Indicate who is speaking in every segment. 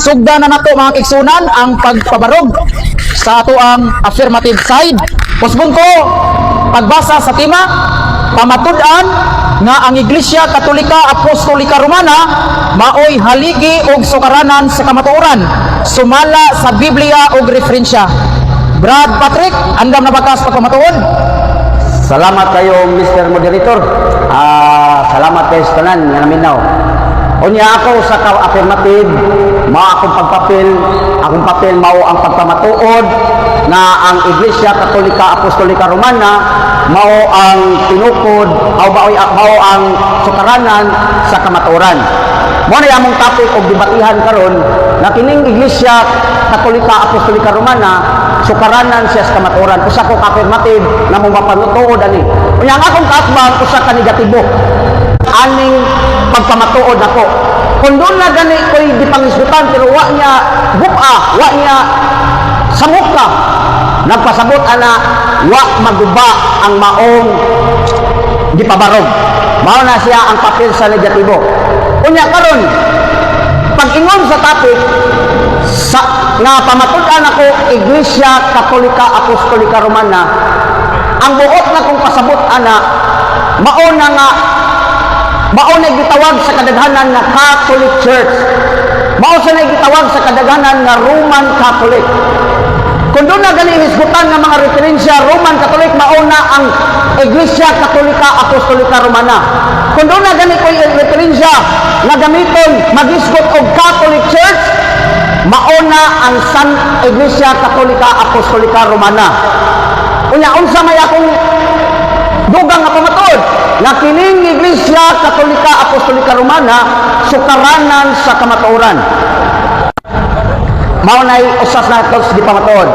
Speaker 1: Sugdan na nato, mga kaigsuonan, ang pagpabarog sa ato ang affirmative side. Usbon ko pagbasa sa tema, pamatud-an nga ang Iglesia Katolika Apostolika Romana maoy haligi og sukaranan sa kamatuoran sumala sa Biblia ug referensya. Brad Patrick, andam na ba ka sa pagpamatuod?
Speaker 2: Salamat kayo, Mr. Moderator. Salamat kayo sa tanan nga naminaw. Unya ako sa ka-affirmative, mao akong pagpapil, akong papel mao ang pagpamatuod nga ang Iglesia Katolika Apostolika Romana mao ang tinukod o mao ang sukaranan sa kamatuoran. Mao na among topic og debatihan karon nga kining Iglesia Katolika Apostolika Romana sukaranan siya sa kamatuoran. Usa ko ka affirmative nga mo mapamatuod ani. Unya ang akong kaatbang usa ka negatibo aning pagpamatuod nako. Kung doon na gani ko'y gipangisgutan pero wa niya guba, wa niya samuka, nagpasabot ana wa maguba ang maong gipabarog. Mao na siya ang papel sa negatibo. Unya karon, pag-ingon sa topic sa nga pamatud-an ako Iglesia Katolika Apostolika Romana, ang buot na kong pasabot ana mao na nga mao na gitawag sa kadaghanan nga Catholic Church. Mao sa na gitawag sa kadaghanan nga Roman Catholic. Kung doon na gani hisgutan nga mga referensya Roman Catholic, mao na ang Iglesia Katolika Apostolika Romana. Kung doon na gani ko'y referensya nga gamiton magisgot og Catholic Church, mao na ang San Iglesia Katolika Apostolika Romana. Unya unsa may akong dugang nga pamatuod nga kining Iglesia Katolika Apostolika Romana sukaranan sa kamatuoran. Mao nay usas na tos di pamatuod.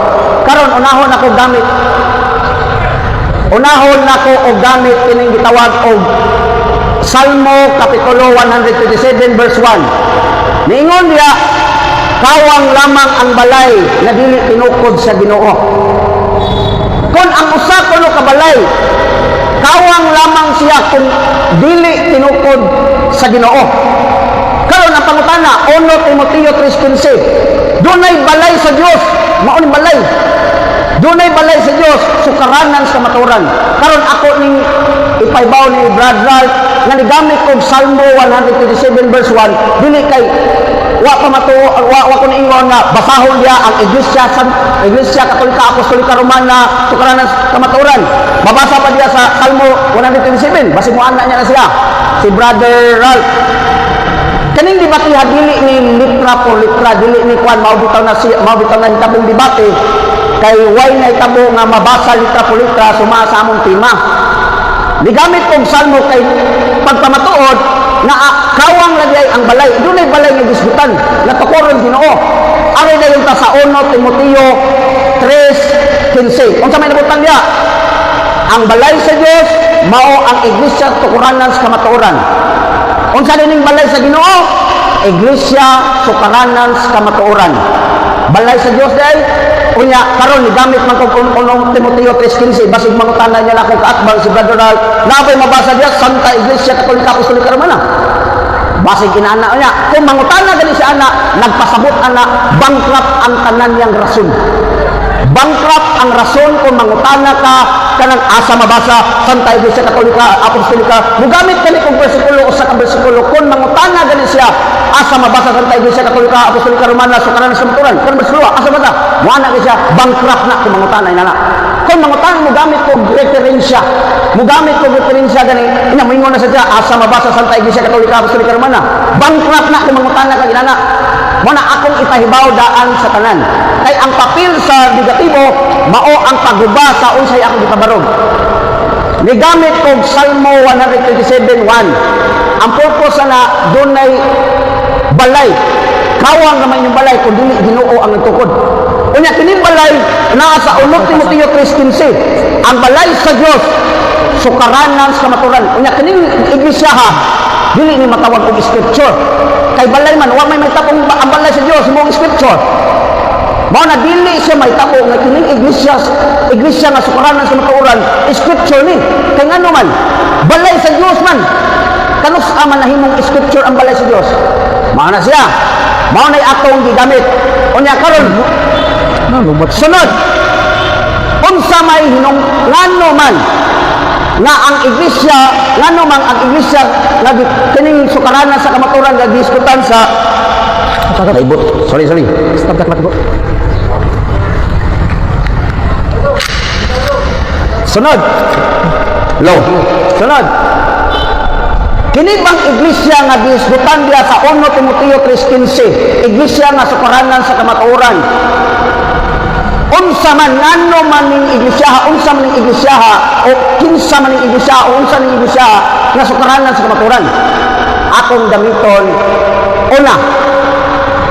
Speaker 2: Karon unahon nako og gamit kining gitawag og Salmo kapitulo 127 verse 1. Niingon diya, kawang lamang ang balay nga dili tinukod sa Ginoo. Kung ang usa kuno ka balay, kawang lamang siya kung dili tinukod sa Ginoo. Karon ang pangutana, 1 Timoteo 3:15. Dunay balay sa Dios, mao ni balay. Dunay balay sa Dios, sukaranan sa kamatuoran. Karon ako ning ipahibaw ni Brad Ralph nga nigamit og Salmo 127 verse 1, dili kay wa pa matuo, wa ko niingon nga basahon diya ang Iglesia San Iglesia Katolika Apostolika Romana sukaranan sa kamatuoran. Mabasa pa diya sa Salmo 127, basig mo ana niya na siya si Brother Ralph. Kaning debate dili ni litra por litra, dili ni kwan, mao bitaw na siya, mao bitaw na hitabong debate kay way na hitabo nga mabasa litra por litra suma sa among tema. Nigamit og Salmo kay pagpamatuod nga kawang lagi ay ang balay. Dunay balay nga gisgutan nga tukoron Ginoo. Ari dayon ta sa 1 Timoteo 3:15. Unsa may nabutang diya? Ang balay sa Dios mao ang iglesia tukuranan sa kamatuoran. Unsa dining balay sa Ginoo? Iglesia sukaranan sa kamatuoran. Balay sa Dios dahil unya karon nigamit man kog unong Timoteo 3:15, basig mangutana niya nako kaatbang si Brother Ralph, naa mabasa diya Santa Iglesia Katolika Apostolika Romana. Basig inaana niya kung mangutana gani si ana, nagpasabot ana bankrupt ang tanan niyang rason. Bankrupt ang rason kung mangutana ka kanang asa mabasa Santa Iglesia Katolika Apostolika. Mugamit kani kung bersikulo, usa ka bersikulo, kung mangutana gani siya asa mabasa Santa Iglesia Katolika Apostolika Romana sukaranan sa kamatuoran, kan bersikulo asa mabasa, moana kay siya, bankrupt na kung mangutana inana. Kung mangutana, mugamit og referensya, mugamit og referensya gani ina, moingon na siya asa mabasa Santa Iglesia Katolika Apostolika Romana, bankrupt na kung mangutana kag inana. Mo na akong ipahibaw daan sa tanan. Kay ang papel sa negatibo mao ang pagguba sa unsay akong gipabarog. Nigamit og Salmo 127:1. Ang purpose na dunay balay. Kawang naman yung balay kung dili Ginoo ang nagtukod. Unya kining balay naa sa 1 Timoteo 3:15. Ang balay sa Dios sukaranan sa kamatuoran. Unya kining iglesia ha, dili ni matawag og scripture. Kay balay man, wa may mahitabo ang balay sa Dios mo scripture. Mao na dili siya mahitabo nga kining iglesia, iglesia nga sukaranan sa kamatuoran, scripture ni. Kay ngano man balay sa Dios man. Kanus-a man nahimong scripture ang balay sa Dios? Mao na siya. Mao na atong gigamit. Unya karon, sunod, unsa may hinung ngano man nga ang iglesia, ngano man ang iglesia nga kining sukaranan sa kamaturan nga gisgutan sa Naibot. Sorry, sorry.
Speaker 1: Stop tak po.
Speaker 2: Sunod. Low. Sunod. Kini bang iglesia nga gisgutan diha sa 1 Timoteo 3:15, iglesia nga sukaranan sa kamatuoran? Unsa man, ngano man ning iglesia, unsa man ning iglesia o kinsa man ning iglesia o unsa ning iglesia nga sukaranan sa kamatuoran? Akong gamiton, una,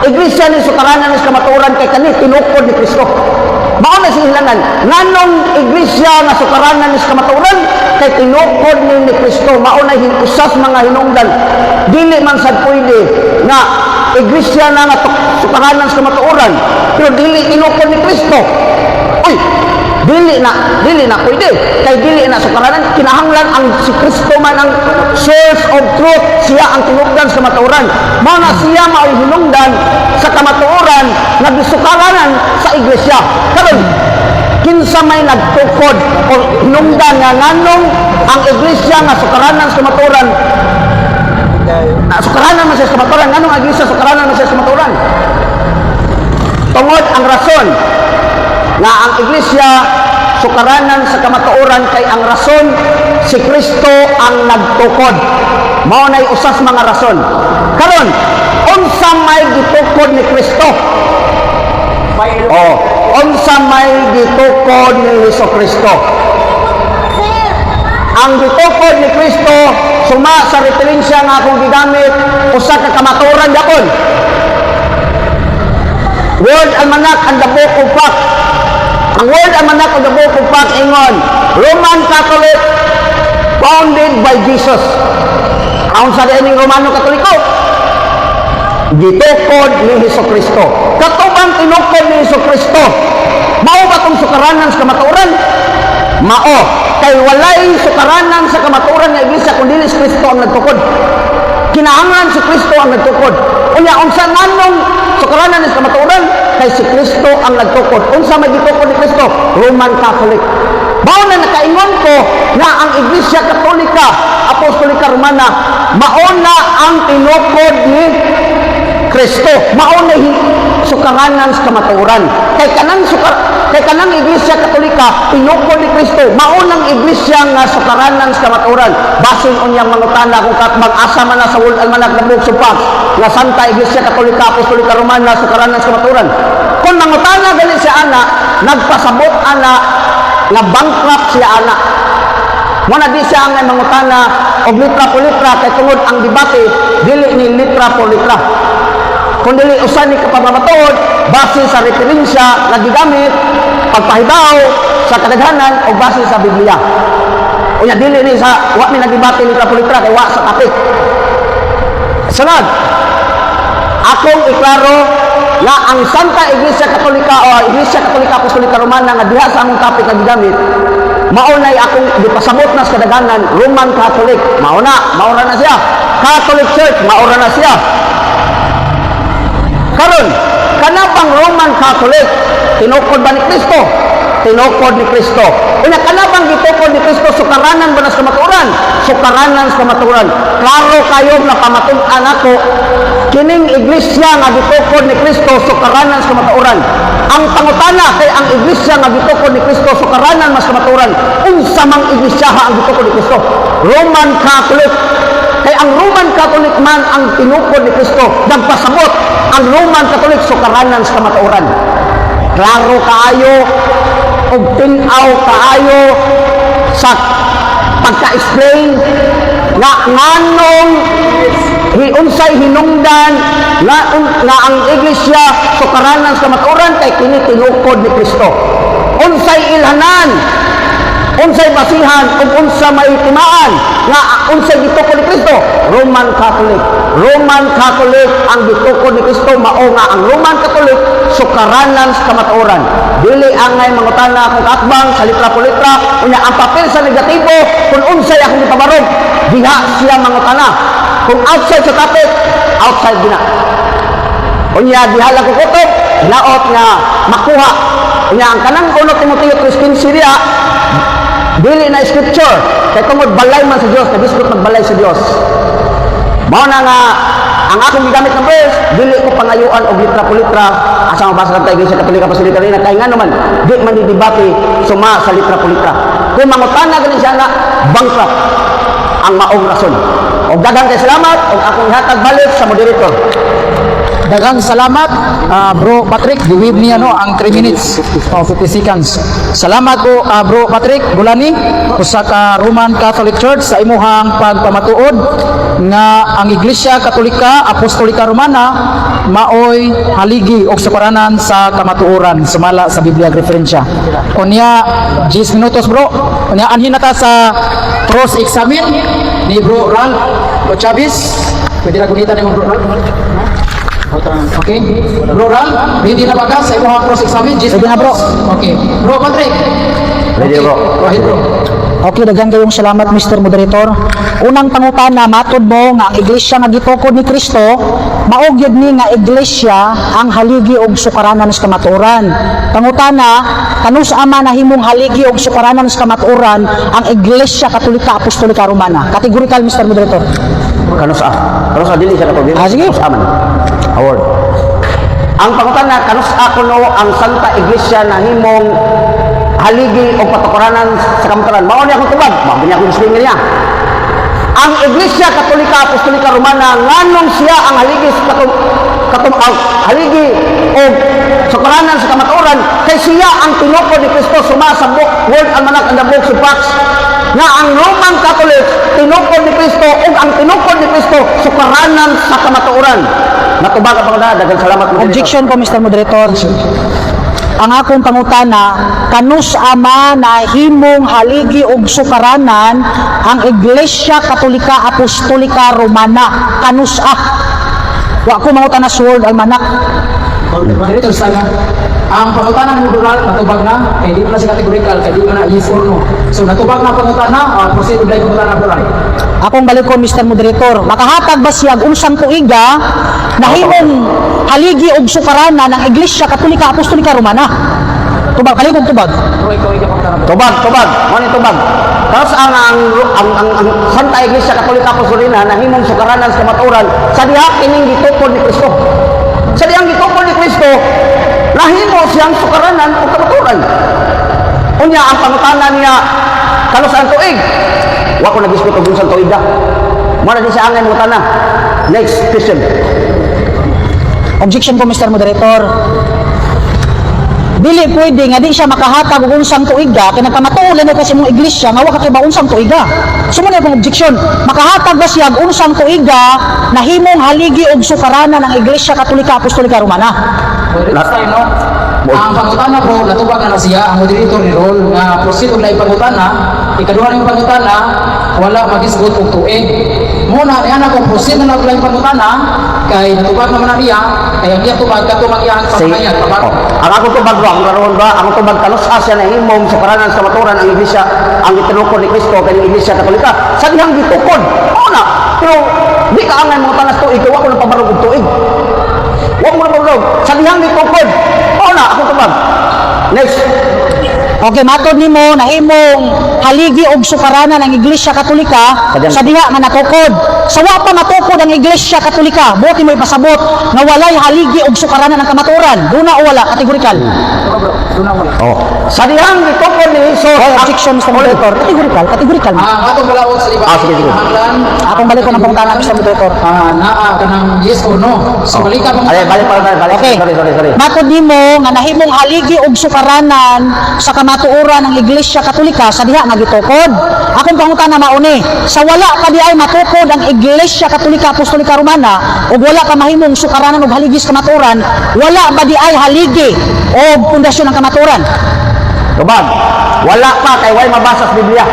Speaker 2: iglesia ni sukaranan sa kamatuoran kay kani tinukod ni Kristo. Mao na si hilangan nganong iglesia nga sukaranan ni kamatuoran kay tinukod ni Kristo. Mao na usas mga hinungdan. Dili man sad pwede nga iglesia na nga sukaranan sa kamatuoran pero dili tinukod ni Kristo. Uy, dili na pwede kay dili na sukaranan. Kinahanglan ang si Kristo man ang source of truth, siya ang tinugdan sa kamatuoran. Mao na siya mao'y hinungdan sa kamatuoran nga gisukaranan sa iglesia. Karon, kinsa may nagtukod o hinungdan nga nganong ang iglesia nga sukaranan sa kamatuoran, na sukaranan man siya sa kamatuoran, nganong ang iglesia sukaranan man siya sa kamatuoran? Tungod ang rason nga ang iglesia sukaranan sa kamatuoran kay ang rason, si Kristo ang nagtukod. Mao nay usas mga rason. Karon, unsa may gitukod ni Kristo? Oh, unsa may gitukod ni Hesus Kristo? Ang gitukod ni Kristo, suma sa referensya nga akong gigamit, usa ka kamatuoran gyapon. World Almanac and the Book of Fact. Ang World Almanac and the Book of Fact ingon, Roman Catholic founded by Jesus. Aon sa dining Romano Katoliko? Gitukod ni Hesus Kristo. Katubang tinukod ni Hesus Kristo, mao ba tong sukaranan sa kamatuoran? Mao. Kay walay sukaranan sa kamatuoran nga iglesia kung dili si Kristo ang nagtukod. Kinahanglan si Kristo ang nagtukod. Unya, unsa, nganong sukaranan sa kamatuoran? Kay si Kristo ang nagtukod. Unsa may gitukod ni Kristo? Roman Catholic. Mao na nakaingon ko nga ang Iglesia Katolika Apostolika Romana mao na ang tinukod ni Kristo. Mao na sukaranan sa kamatuoran. Kay kanang Iglesia Katolika tinukod ni Kristo. Mao nang iglesia nga sukaranan sa kamatuoran. Basin unyang mangutana kung mag-asa man na sa World Almanac na Books of Facts nga Santa Iglesia Katolika Apostolika Romana sukaranan sa kamatuoran. Kung mangutana gali siya ana, nagpasabot ana nga bankrupt siya ana. Mo na di siya ang mangutana og litra po litra kay tungod ang debate dili ni litra po litra. Kung dili usa ni kapamatuod base sa referensya nga gigamit pagpahibaw sa kadaghanan o base sa Biblia. Unya dili ni sa wa mi nagdebate litra po litra kay wa sa topic. Sunod, akong iklaro nga ang Santa Iglesia Katolika o Iglesia Katolika Apostolika Romana nga diha sa among topic nga gigamit, mao nay akong gipasabot na sa kadaghanan, Roman Catholic. Mao na, mao ra na siya. Catholic Church, mao ra na siya. Karon, kana bang Roman Catholic tinukod ba ni Kristo? Tinukod ni Kristo. Unya, kana bang gitukod ni Kristo, sukaranan ba na sa kamatuoran? Sukaranan sa kamatuoran. Klaro kayo na pamatud-an ako, kining iglesia nga gitukod ni Kristo sukaranan sa kamatuoran. Ang pangutana, kay ang iglesia nga gitukod ni Kristo sukaranan mas kamatuoran, unsa mang iglesia ang gitukod ni Kristo? Roman Catholic. Kay ang Roman Catholic man ang tinukod ni Kristo, nagpasabot ang Roman Catholic sukaranan sa kamatuoran. Klaro kaayo ug tin-aw kaayo sa pagka-explain nga nganong unsay hinungdan nga ang iglesia sukaranan sa kamatuoran kay kini tinukod ni Kristo. Unsay ilhanan, unsay basihan ug unsa may timaan nga unsay gitukod ni Kristo? Roman Catholic. Roman Catholic ang gitukod ni Kristo, mao nga ang Roman Catholic sukaranan sa kamatuoran. Dili angay mangutana akong kaatbang sa litra po litra. Unya ang papel sa negatibo, kung unsay akong gipabarog, diha siya mangutana. Kung outside sa topic, outside gina. Unya diha lang ko kutob, hinaot nga makuha. Unya ang kanang 1 Timoteo 3:15 diha, dili na scripture kay tungod balay man sa Dios, nagisgot magbalay sa Dios. Mao na nga ang akong gigamit ng verse, dili ko pangayuan og litra po litra asa mabasa kag Iglesia Katolika Apostolika rin, kay ngano man di man didebate suma sa litra po litra. Kung mangutana gani siya na, bankrupt ang maong rason. Og daghang kay salamat og akong ihatag balik sa moderator.
Speaker 1: Daghang salamat, Bro Patrick. Giwib niya, no, ang 3 minutes o 50 seconds. Salamat ko, Bro Patrick Gulani, usa ka Roman Catholic Church, sa imuhang pagpamatuod nga ang Iglesia Katolika Apostolika Romana maoy haligi og sukaranan sa kamatuoran sumala sa Biblia referensya. Unya 10 minutos, bro. Unya anhin na ta sa cross examine ni Bro Ralph Chavez. Pwede na gunitan nimo, Bro Ralph. Okay. Bro Ral, ready na ba ka sa imong cross examine?
Speaker 3: Ready na, bro.
Speaker 1: Okay. Bro Patrick.
Speaker 2: Ready,
Speaker 1: Okay.
Speaker 2: bro.
Speaker 1: Go ahead, bro.
Speaker 3: Okay, daghan kayong salamat, Mr. Moderator. Unang pangutana, matod mo nga ang iglesia nga gitukod ni Kristo, mao gyud ni nga iglesia ang haligi og sukaranan sa kamatuoran. Pangutana, kanus ama nahimong haligi og sukaranan sa kamatuoran ang Iglesia Katolika Apostolika Romana? Categorical, Mr. Moderator.
Speaker 2: Kanus a? Kanus a dili siya katol.
Speaker 3: Ah, sige.
Speaker 2: Kanus a man. Award. Ang pangutana, kanus a kuno ang Santa Iglesia nahimong haligi o patukuranan sa kamatuoran? Mao ni akong tubag. Mao ni akong disclaimer niya. Ang Iglesia Katolika Apostolika Romana, nganong siya ang haligi sa katum, katum ang haligi o sukaranan sa kamatuoran? Kay siya ang tinukod ni Kristo suma sa book World Almanac and the Books of Facts nga ang Roman Catholic tinukod ni Kristo ug ang tinukod ni Kristo sukaranan sa kamatuoran. Natubag ang pangutana. Daghang salamat, Moderator.
Speaker 3: Objection po, Mr. Moderator. Ang akong pangutana, kanus ama nahimong haligi og sukaranan ang Iglesia Katolika Apostolika Romana? Kanus a? Wa ko mangutana sa World Almanac.
Speaker 1: Moderator sana. Ang pangutana ni Bro Ral natubag na kay di pa na siya categorical, kay di pa na yes or no. So natubag na ang pangutana, proceed og laing pangutana, Bro Ral.
Speaker 3: Akong balikon, Mr. Moderator. Makahatag ba siya og unsang tuiga nahimong haligi og sukaranan ang Iglesia Katolika Apostolika Romana? Tubag, kalikog tubag.
Speaker 1: Bro, ikaw pangutana, bro.
Speaker 2: Tubag, tubag. Mao ni tubag. Tapos ang Santa Iglesia Katolika Apostolina nahimong sukaranan sa kamatuoran sa diha kining gitukod ni Kristo. Sa dihang gitukod ni Kristo, nahimo siyang sukaranan og kamatuoran. Unya ang pangutana niya, kanus ang tuig? Wa ko nagisgot og unsang tuig da. Mao na di siya angay mangutana. Next question.
Speaker 3: Objection po, Mr. Moderator. Dili pwede nga di siya makahatag og unsang tuiga kay nagpamatuolan na kasi mong iglesia nga wa ka kibaw unsang tuiga. So mo na akong objection. Makahatag ba siya og unsang tuiga nahimong haligi og sukaranan ang Iglesia Katolika Apostolika Romana?
Speaker 1: Moderator time, no? Ang pangutana, bro, natubag na na siya ang moderator ni roll nga proceed og laing pangutana. Ikaduha ning pangutana, wala magisgot og tuig. Muna niya na ko proceed na lang og laing pangutana kay natubag naman na niya, kay ang iya tubag kato mang iyang
Speaker 2: Say,
Speaker 1: pamahayag.
Speaker 2: oh, ang akong tubag, bro, akong karoon ba, ang tubag, kanus siya nahimong sukaranan sa kamatuoran ang iglesia, ang gitinukod ni Kristo, kay Iglesia Katolika, sa dihang gitukod? Oo na, pero di ka angay mangutana sa tuig, kay wa ko napabarog og tuig. Wa ko napabarog. Sa dihang gitukod. Oo na, akong tubag. Next.
Speaker 3: Okay, matod nimo nahimong haligi og sukaranan ang Iglesia Katolika sa diha nga natukod. Sa wa pa matukod ang Iglesia Katolika, buot mo ipasabot nga walay haligi og sukaranan ang kamatuoran? Duna o wala, categorical?
Speaker 1: Bro, duna wala.
Speaker 2: Oh. Sa dihang gitukod ni Jesus.
Speaker 3: Oh, objection, Mr. Moderator. Categorical, categorical.
Speaker 1: Ang atong balaod sa debate,
Speaker 2: Ah, sige, sige.
Speaker 1: kinahanglan
Speaker 3: Akong balik ko ng pangutana, Mr. Moderator.
Speaker 1: Naa kanang yes or no. So balik ka.
Speaker 2: Ay, balik pa, balik, balik.
Speaker 3: Okay.
Speaker 2: Sorry, sorry, sorry.
Speaker 3: Matod nimo nga nahimong haligi og sukaranan sa kamatuoran ang Iglesia Katolika sa diha nga gitukod. Akong pangutana mauni, sa wala pa di ay matukod ang Iglesia Katolika Apostolika Romana ug wala pa mahimong sukaranan og haligi sa kamatuoran, wala ba di ay haligi o pundasyon ng kamatuoran?
Speaker 2: Tubag. Wala pa kay way mabasa sa Biblia.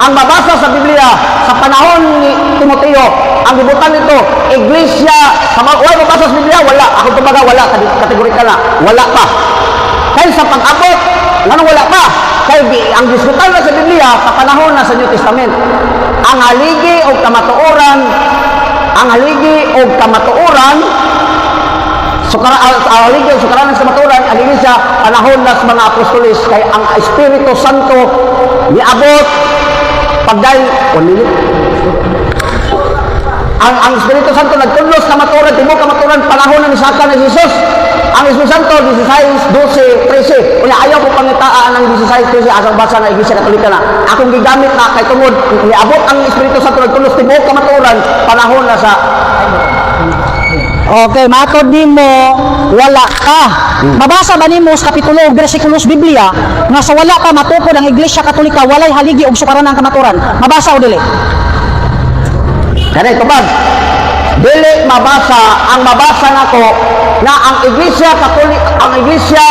Speaker 2: Ang mabasa sa Biblia sa panahon ni Timoteo, ang gibutan nito, iglesia, sa way mabasa sa Biblia, wala. Ako tubaga, wala, kategorikal na. Wala pa. Kay sa pag-abot, nganong wala pa? Kay ang gisgutan na sa Biblia, kapanahon na sa New Testament. Ang haligi og kamatuoran, ang haligi og kamatuoran, sukara, ang haligi og sukaranan sa kamatuoran, ang iglesia, panahon na sa mga apostoles, kay ang Espiritu Santo niabot pagday, 1 minute. Ang Espiritu Santo nagtudlo sa kamatuoran, tibuok kamatuoran, panahon na nisaka ni Jesus. Ang Espiritu Santo, 16, 12, 13. Unya, ayaw ko pangitaan ang 16, 13, asang basa nga Iglesia Katolika na. Akong gigamit na kay tungod, niabot ang Espiritu Santo, nagtudlo sa tibuok kamatuoran, panahon na sa
Speaker 3: Okay, matod nimo wala ka. Mabasa ba nimo sa kapitulo ug bersikulo sa Biblia nga sa wala pa matukod ang Iglesia Katolika, walay haligi og sukaranan ang kamatuoran? Mabasa o dili?
Speaker 2: Kani tubag. Dili mabasa. Ang mabasa nako na ang Iglesia Katolik, ang Iglesia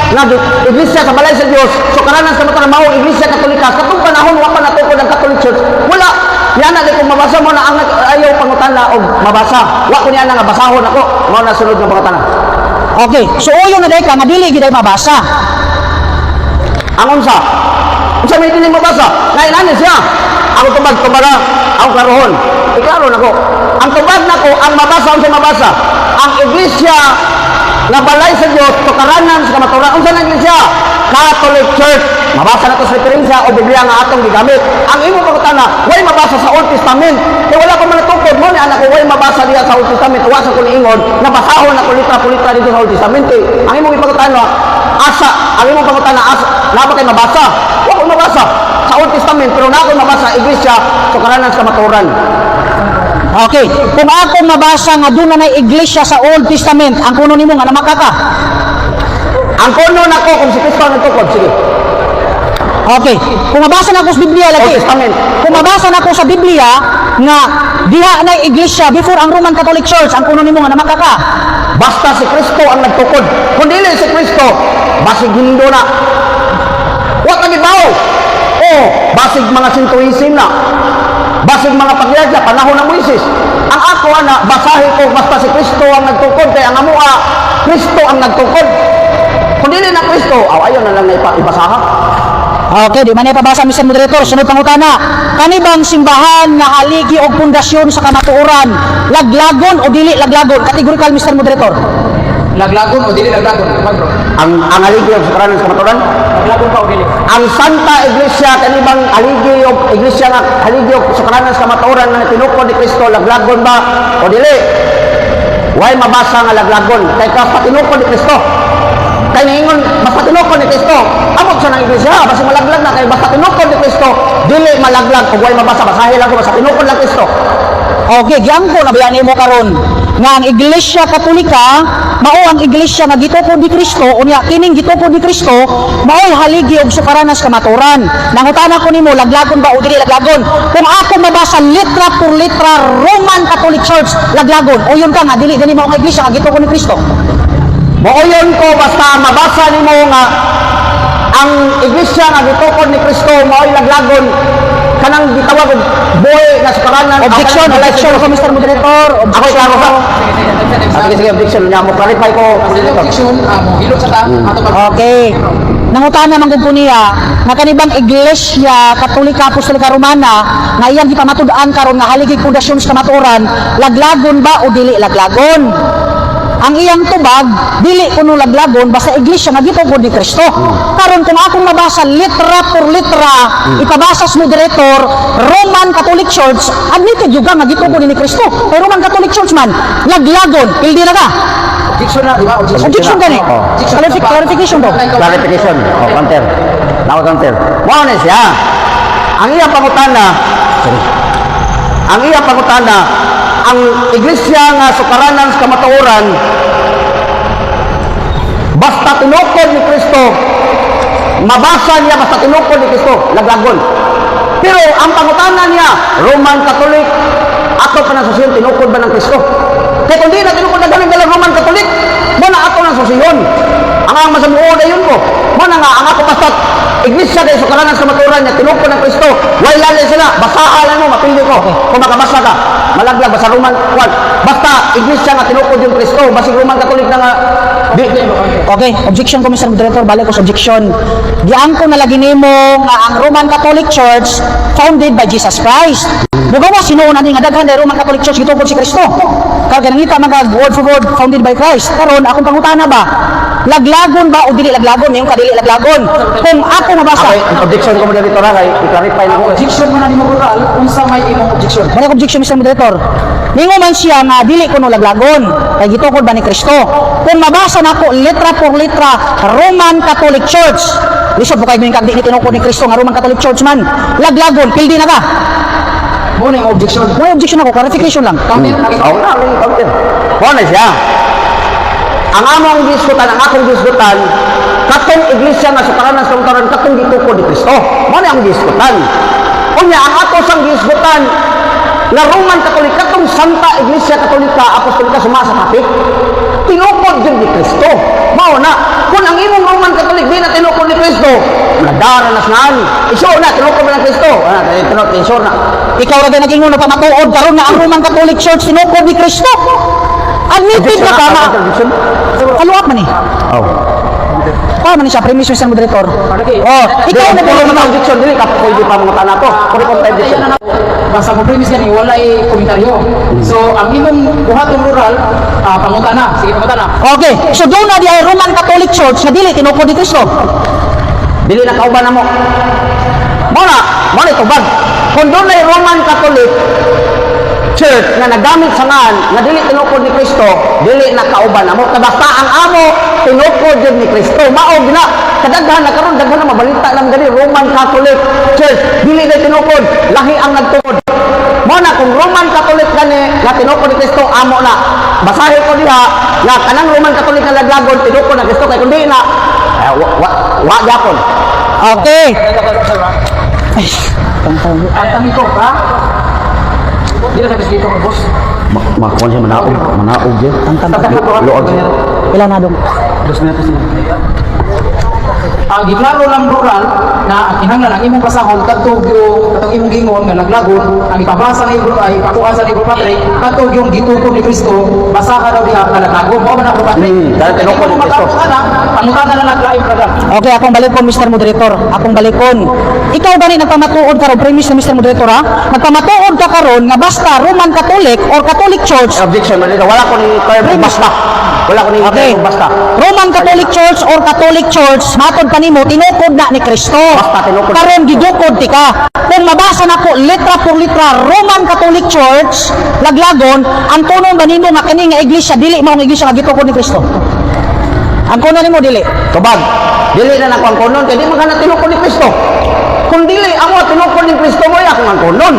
Speaker 2: nga iglesia sa balay sa Dios, sukaranan sa kamatuoran mao ang Iglesia Katolika. Katong panahon wa pa natukod ang Catholic Church. Wala. Yana di kung mabasa mo na ang ayaw pangutana og mabasa. Wa ko niya nga basahon ako. Mao na sunod nga pangutana.
Speaker 3: Okay, so uyo na day ka nga dili gid ay mabasa.
Speaker 2: Ang unsa? Unsa may dili mabasa? Na inani siya. Ako tubag tubaga, ako klarohon. Iklaro nako. Ang tubag nako, ang mabasa, unsa mabasa? Ang iglesia nga balay sa Dios, sukaranan sa kamatuoran. Unsa na iglesia? Catholic Church. Mabasa na to sa referensya o Biblia nga atong gigamit. Ang imo pangutana, way mabasa sa Old Testament. Kay wala pa man natukod mo ni anak ko, way mabasa diha sa Old Testament. Wa sa ko niingon, nabasahon ako litra por litra dito sa Old Testament. Eh, ang imong ipangutana, asa, ang imong pangutana, asa, naa ba kay mabasa? Wa ko mabasa sa Old Testament, pero naa ko mabasa iglesia, sukaranan sa kamatuoran.
Speaker 3: Okay, kung ako mabasa nga duna na iglesia sa Old Testament, ang kuno nimo nga namaka ka?
Speaker 2: Ang kuno nako, kung si Kristo ang nagtukod, sige.
Speaker 3: Okay, kung mabasa na ako sa Biblia lagi.
Speaker 2: Old Testament.
Speaker 3: Kung mabasa na ako sa Biblia nga diha na iglesia before ang Roman Catholic Church, ang kuno nimo nga namaka ka?
Speaker 2: Basta si Kristo ang nagtukod. Kung dili si Kristo, basig Hindu na. Wa ka gibaw. O, basig mga Shintoism na. Basig mga pagyadya, panahon ng Moises. Ang ako ana, basahin ko basta si Kristo ang nagtukod kay ang amoa, Kristo ang nagtukod. Kung dili na Kristo, aw ayo na lang na ibasaha.
Speaker 3: Okay, di man ipabasa, Mr. Moderator. Sunod pangutana. Kani bang simbahan nga haligi og pundasyon sa kamatuoran, laglagon o dili laglagon? Categorical, Mr. Moderator.
Speaker 1: Laglagon o dili laglagon? Tubag, bro.
Speaker 2: Ang haligi og sukaranan sa kamatuoran,
Speaker 1: Laglagon pa o dili?
Speaker 2: Ang Santa Iglesia, kani bang haligi og iglesia nga haligi og sukaranan sa kamatuoran nga tinukod ni Kristo, laglagon ba o dili? Way mabasa nga laglagon kay basta tinukod ni Kristo. Kay niingon basta tinukod ni Kristo, amot sa nang iglesia, basta malaglag na kay basta tinukod ni Kristo, dili malaglag ug way mabasa, basahin lang ko basta tinukod lang Kristo.
Speaker 3: Okay, giangko na ba mo karon nga ang Iglesia Katolika mao ang iglesia nga gitukod ni Kristo, unya kining gitukod ni Kristo mao'y haligi og sukaranas kamatuoran? Nangutana ko nimo, laglagon ba o dili laglagon? Kung ako mabasa litra por litra Roman Catholic Church laglagon, o yun ka nga dili gani mao ang iglesia nga gitukod ni Kristo?
Speaker 2: Mooyon ko basta mabasa nimo nga ang iglesia nga gitukod ni Kristo mao'y laglagon, kanang gitawag og buhi nga sukaranan.
Speaker 3: Objection, objection ko, Mr. Moderator.
Speaker 2: Ako
Speaker 3: Objection
Speaker 2: klaro
Speaker 3: ko.
Speaker 2: ka. Ah, sige, sige, objection niya mo clarify ko.
Speaker 1: Objection, mo hilot sa ta ato pag
Speaker 3: Okay. Nangutana man gud ko niya nga kanibang Iglesia Katolika Apostolika Romana nga iyang gipamatud-an karon nga haligi pundasyon sa kamatuoran, laglagon ba o dili laglagon? Ang iyang tubag, dili kuno laglagon basta iglesia nga gitukod ni Kristo. Karon kung akong mabasa litra por litra, ipabasa sa moderator Roman Catholic Church, admitted juga nga gitukod ni Kristo. Kay Roman Catholic Church man, laglagon, pildi na ka.
Speaker 1: Objection na, di ba? Objection.
Speaker 3: Objection gani.
Speaker 2: Oh.
Speaker 3: Clarification daw.
Speaker 2: Clarification. Oh, counter. Nako counter. Mao na siya. Ang iyang pangutana, sorry. Ang iyang pangutana, ang iglesia nga sukaranan sa kamatuoran basta tinukod ni Kristo, mabasa niya basta tinukod ni Kristo, laglagon. Pero ang pangutana niya, Roman Catholic, ato pa ng susiyon, tinukod ba ng Kristo? Kaya kung di na tinukod na galing dalang Roman Catholic, mo na ato ng susiyon. Ang masamuod ayun ko. Mo na nga, ang ako basta iglesia kay sukaranan sa kamatuoran niya, tinukod ng Kristo, way lali sila, basaan lang mo, mapili ko. Kung makabasa ka, malaglag, basta Roman, kwan. Basta iglesia nga tinukod yung Kristo, basig Roman Catholic na nga. Di,
Speaker 3: Okay, objection ko, Mr. Moderator, balik ko sa objection. Giangko na lagi nimo nga ang Roman Catholic Church founded by Jesus Christ. Mugawas hinuon ani nga daghan na Roman Catholic Church gitukod si Kristo. Kag nangita man kag word for word founded by Christ. Karon akong pangutana ba? Laglagon ba o dili laglagon? Yung kadili laglagon. Kung ako mabasa,
Speaker 2: Okay, objection ko, moderator, ha, kay i-clarify na ko.
Speaker 1: Objection mo na nimo, Rural, unsa may imong objection?
Speaker 3: Wala objection, Mr. Moderator. Ningo man siya nga dili kuno laglagon kay gitukod ba ni Kristo. Kung mabasa nako letra por letra Roman Catholic Church, lisod mo kay kag di ni tinukod ni Kristo nga Roman Catholic Church man. Laglagon, pildi na ka.
Speaker 1: Mo na imong objection.
Speaker 3: Wala objection ako, clarification lang.
Speaker 1: Counter,
Speaker 2: Oo na, may counter. Mao na siya. Ang among gisgutan, ang akong gisgutan, katong iglesia nga sukaranan sa kamatuoran, katong gitukod ni Kristo. Mao na ang gisgutan. Unya, ang ato sang gisgutan, nga Roman Catholic, katong Santa Iglesia Katolika Apostolika suma sa topic, tinukod jud ni Kristo. Mao na, kung ang imong Roman Catholic di na tinukod ni Kristo, nadara na snaan. Iso na, tinukod ba ng Kristo? Ah, tinukod, iso na.
Speaker 3: Ikaw ra nag-ingon na pamatuod karon nga ang Roman Catholic Church tinukod ni Kristo. Admitted na tama.
Speaker 2: Objection?
Speaker 3: Follow up man eh.
Speaker 2: Oh.
Speaker 3: Pa man ni siya premise, Mr. Moderator. Oh, ikaw na
Speaker 2: Dili,
Speaker 3: ba
Speaker 2: mga objection, dili ka pwede pa mga tana to. Pwede pa objection.
Speaker 1: Basta mo premise gani walay komentaryo. So ang imong buhaton, Rural, pangutana. Sige, pangutana.
Speaker 3: Okay, so doon na di ay Roman Catholic Church na dili tinukod ni Kristo.
Speaker 2: Dili na kauban na mo. Mao na tubag. Kung doon ay Roman Catholic Church nga nagamit sa ngan nga dili tinukod ni Kristo, dili na kauban na mo. Basta ang amo tinukod jud ni Kristo. Mao gina kadaghan na karon, daghan na mabalita lang gani Roman Catholic Church dili na tinukod, lahi ang nagtukod. Mao na kung Roman Catholic gani nga tinukod ni Kristo, amo na. Basahin ko diha nga kanang Roman Catholic nga laglagon tinukod na Kristo, kay kun di na eh, wa, wa, wa gyapon.
Speaker 3: Okay. Ay,
Speaker 1: Ang tami ko, ha? Dili sa dito ko, boss.
Speaker 2: Makuha siya manaog, manaog yun. Luog siya.
Speaker 3: Pila na dong?
Speaker 1: 2 minutos na. Ang giklaro lang, Rural, na ang kinahanglan ang imong basahon kadto yung katong imong gingon nga laglagon, ang ipabasa ni bro ay ipakuha sa ni Bro Patrick kadto yung gitukod ni Kristo, basaha daw diha nga laglagon mao man na, Bro Patrick.
Speaker 2: Dahil tinukod ni Kristo.
Speaker 1: Pangutana na naglain brother.
Speaker 3: Okay, akong balikon, Mr. Moderator. Akong balikon. Ikaw gani nagpamatuod karon premise na, Mr. Moderator, ha? Nagpamatuod ka karon nga basta Roman Catholic or Catholic Church
Speaker 2: Objection man dito. Wala ko ni term basta. Wala ko ni term basta.
Speaker 3: Roman Catholic Church or Catholic Church, matod kanimo tinukod na ni Kristo.
Speaker 2: Basta tinukod.
Speaker 3: Karon gidukod ti ka. Kung mabasa nako letra por letra Roman Catholic Church, laglagon, ang kuno ba nimo nga kini nga iglesia dili mao nga iglesia nga gitukod ni Kristo? Ang kuno nimo dili.
Speaker 2: Tubag. Dili na nako ang kunon kay di man kana tinukod ni Kristo. Kung dili amo tinukod ni Kristo mo ya akong ang kunon.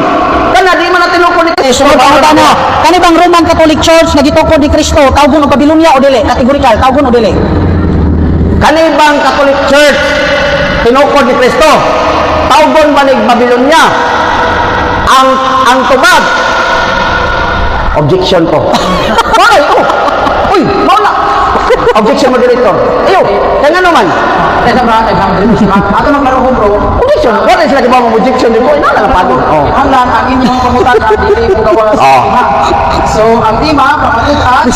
Speaker 2: Kana di man na tinukod ni
Speaker 3: Eh,
Speaker 2: Kristo.
Speaker 3: sunod pangutana. Kani bang Roman Catholic Church nga gitukod ni Kristo, tawgon og Babylonia o dili? Categorical, tawgon o dili?
Speaker 2: Kani bang Catholic Church tinukod ni Kristo? Tawgon ba ni Babylonia? Ang tubag. Objection ko. Why? Oh. Uy, mao na. Objection, moderator. Ayo, kaya nga naman.
Speaker 1: Teka ba, teka, ato nang klaro ko, bro.
Speaker 2: Objection. Wala sila di ba mo objection di ko. Ina na lang pagod. Oh.
Speaker 1: Kinahanglan ang inyong pangutana dili mo gawa sa tema. So ang tema pamatud-an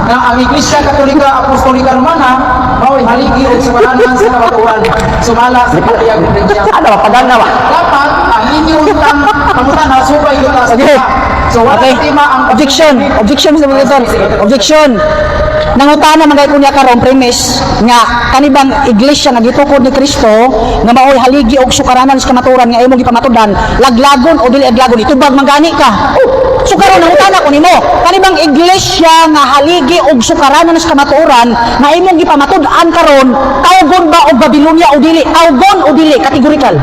Speaker 1: nga ang Iglesia Katolika Apostolika Romana mao'y haligi ug sumalanan sa kamatuoran sumala sa Pahayag ng
Speaker 2: Ano ba pagana ba?
Speaker 1: Dapat ang inyong lang pangutana subay yuta sa
Speaker 3: Okay.
Speaker 1: tema. So wala
Speaker 3: Okay.
Speaker 1: sa tema ang
Speaker 3: Objection. Objection, Mr. Moderator. Objection. Nangutana man kay kunya karon premise nga kani bang iglesia nga gitukod ni Kristo nga maoy haligi og sukaranan sa kamatuoran nga imong gipamatudan laglagon o dili laglagon, itubag man gani ka. Oh, so karon nangutana ko nimo, kani bang iglesia nga haligi og sukaranan sa kamatuoran nga imong gipamatud-an karon, tawgon ba og Babylonia o dili? Tawgon o dili, categorical?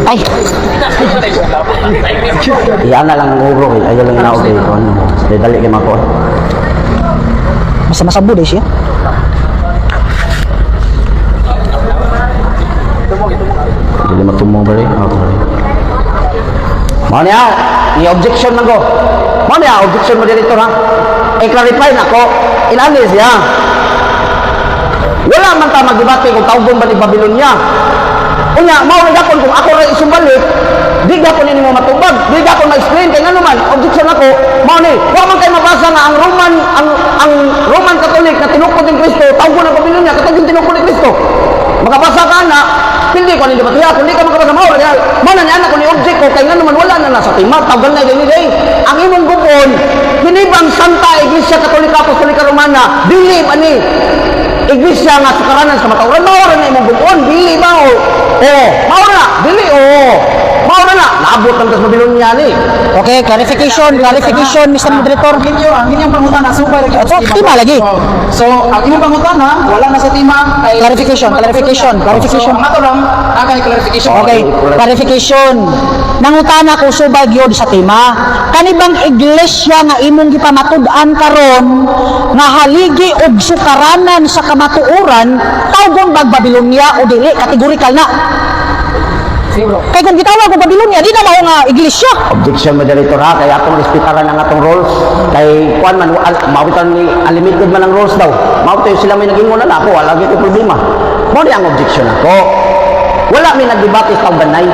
Speaker 3: Ay,
Speaker 2: Iyan na lang ang uro eh. Ayaw lang na okay. Ano. Dali kay mako.
Speaker 3: Basta masabo day siya.
Speaker 2: Dili matumo ba rin? Okay. Mao niya, i-objection man ko. Mao niya, objection moderator ha. I-clarify na ko, inani siya. Wala man ta magdebate kung tawgon ba ni Babylonia. Unya, mao ra gyapon kung ako ra isumbalik, Di gapon nimo matubag, di gapon ma-explain kay ngano man objection ako mao ni wa man kay mabasa nga ang Roman Catholic na tinukod ni Kristo tawgon ang Babylonia katong yung tinukod ni Kristo. Makabasa ka na, hindi ko ni debate. Kung di ka makabasa, mao ra mao na niya ko ni object ko kay ngano man wala na nasa tema tawgan na dili day. Ang imong gupon kini bang Santa Iglesia Katolika Apostolika Romana dili ba ni iglesia nga sukaranan sa kamatuoran? Mao ra na imong gupon, dili ba o oh, mao ra dili o mao ra na naabot ang tas Babylonia ni.
Speaker 3: Okay, clarification, clarification, Mr. Moderator.
Speaker 1: Ang inyong pangutana subay ra gyud
Speaker 3: Opo,
Speaker 1: sa tema.
Speaker 3: tema lagi.
Speaker 1: Oh. So, ang imong pangutana wala na sa tema kay
Speaker 3: Clarification, clarification, clarification.
Speaker 1: So, ang ato lang kay clarification.
Speaker 3: Okay, clarification. Nangutana ko subay gyud sa tema. Kani bang iglesia nga imong gipamatud-an karon nga haligi og sukaranan sa kamatuoran, tawgon bag Babylonia o dili? Categorical na.
Speaker 1: Sige, bro.
Speaker 3: Kay kung gitawag og Babylonia, di na mao nga iglesia.
Speaker 2: Objection, moderator, ha, kay atong respetaran ang atong rules kay kuan man mawitan ni unlimited man ang rules daw. Mao tayo sila may nag-ingon na ako wala gyud ko problema. Mao ni ang objection ako, wala may nagdebate sa tawganay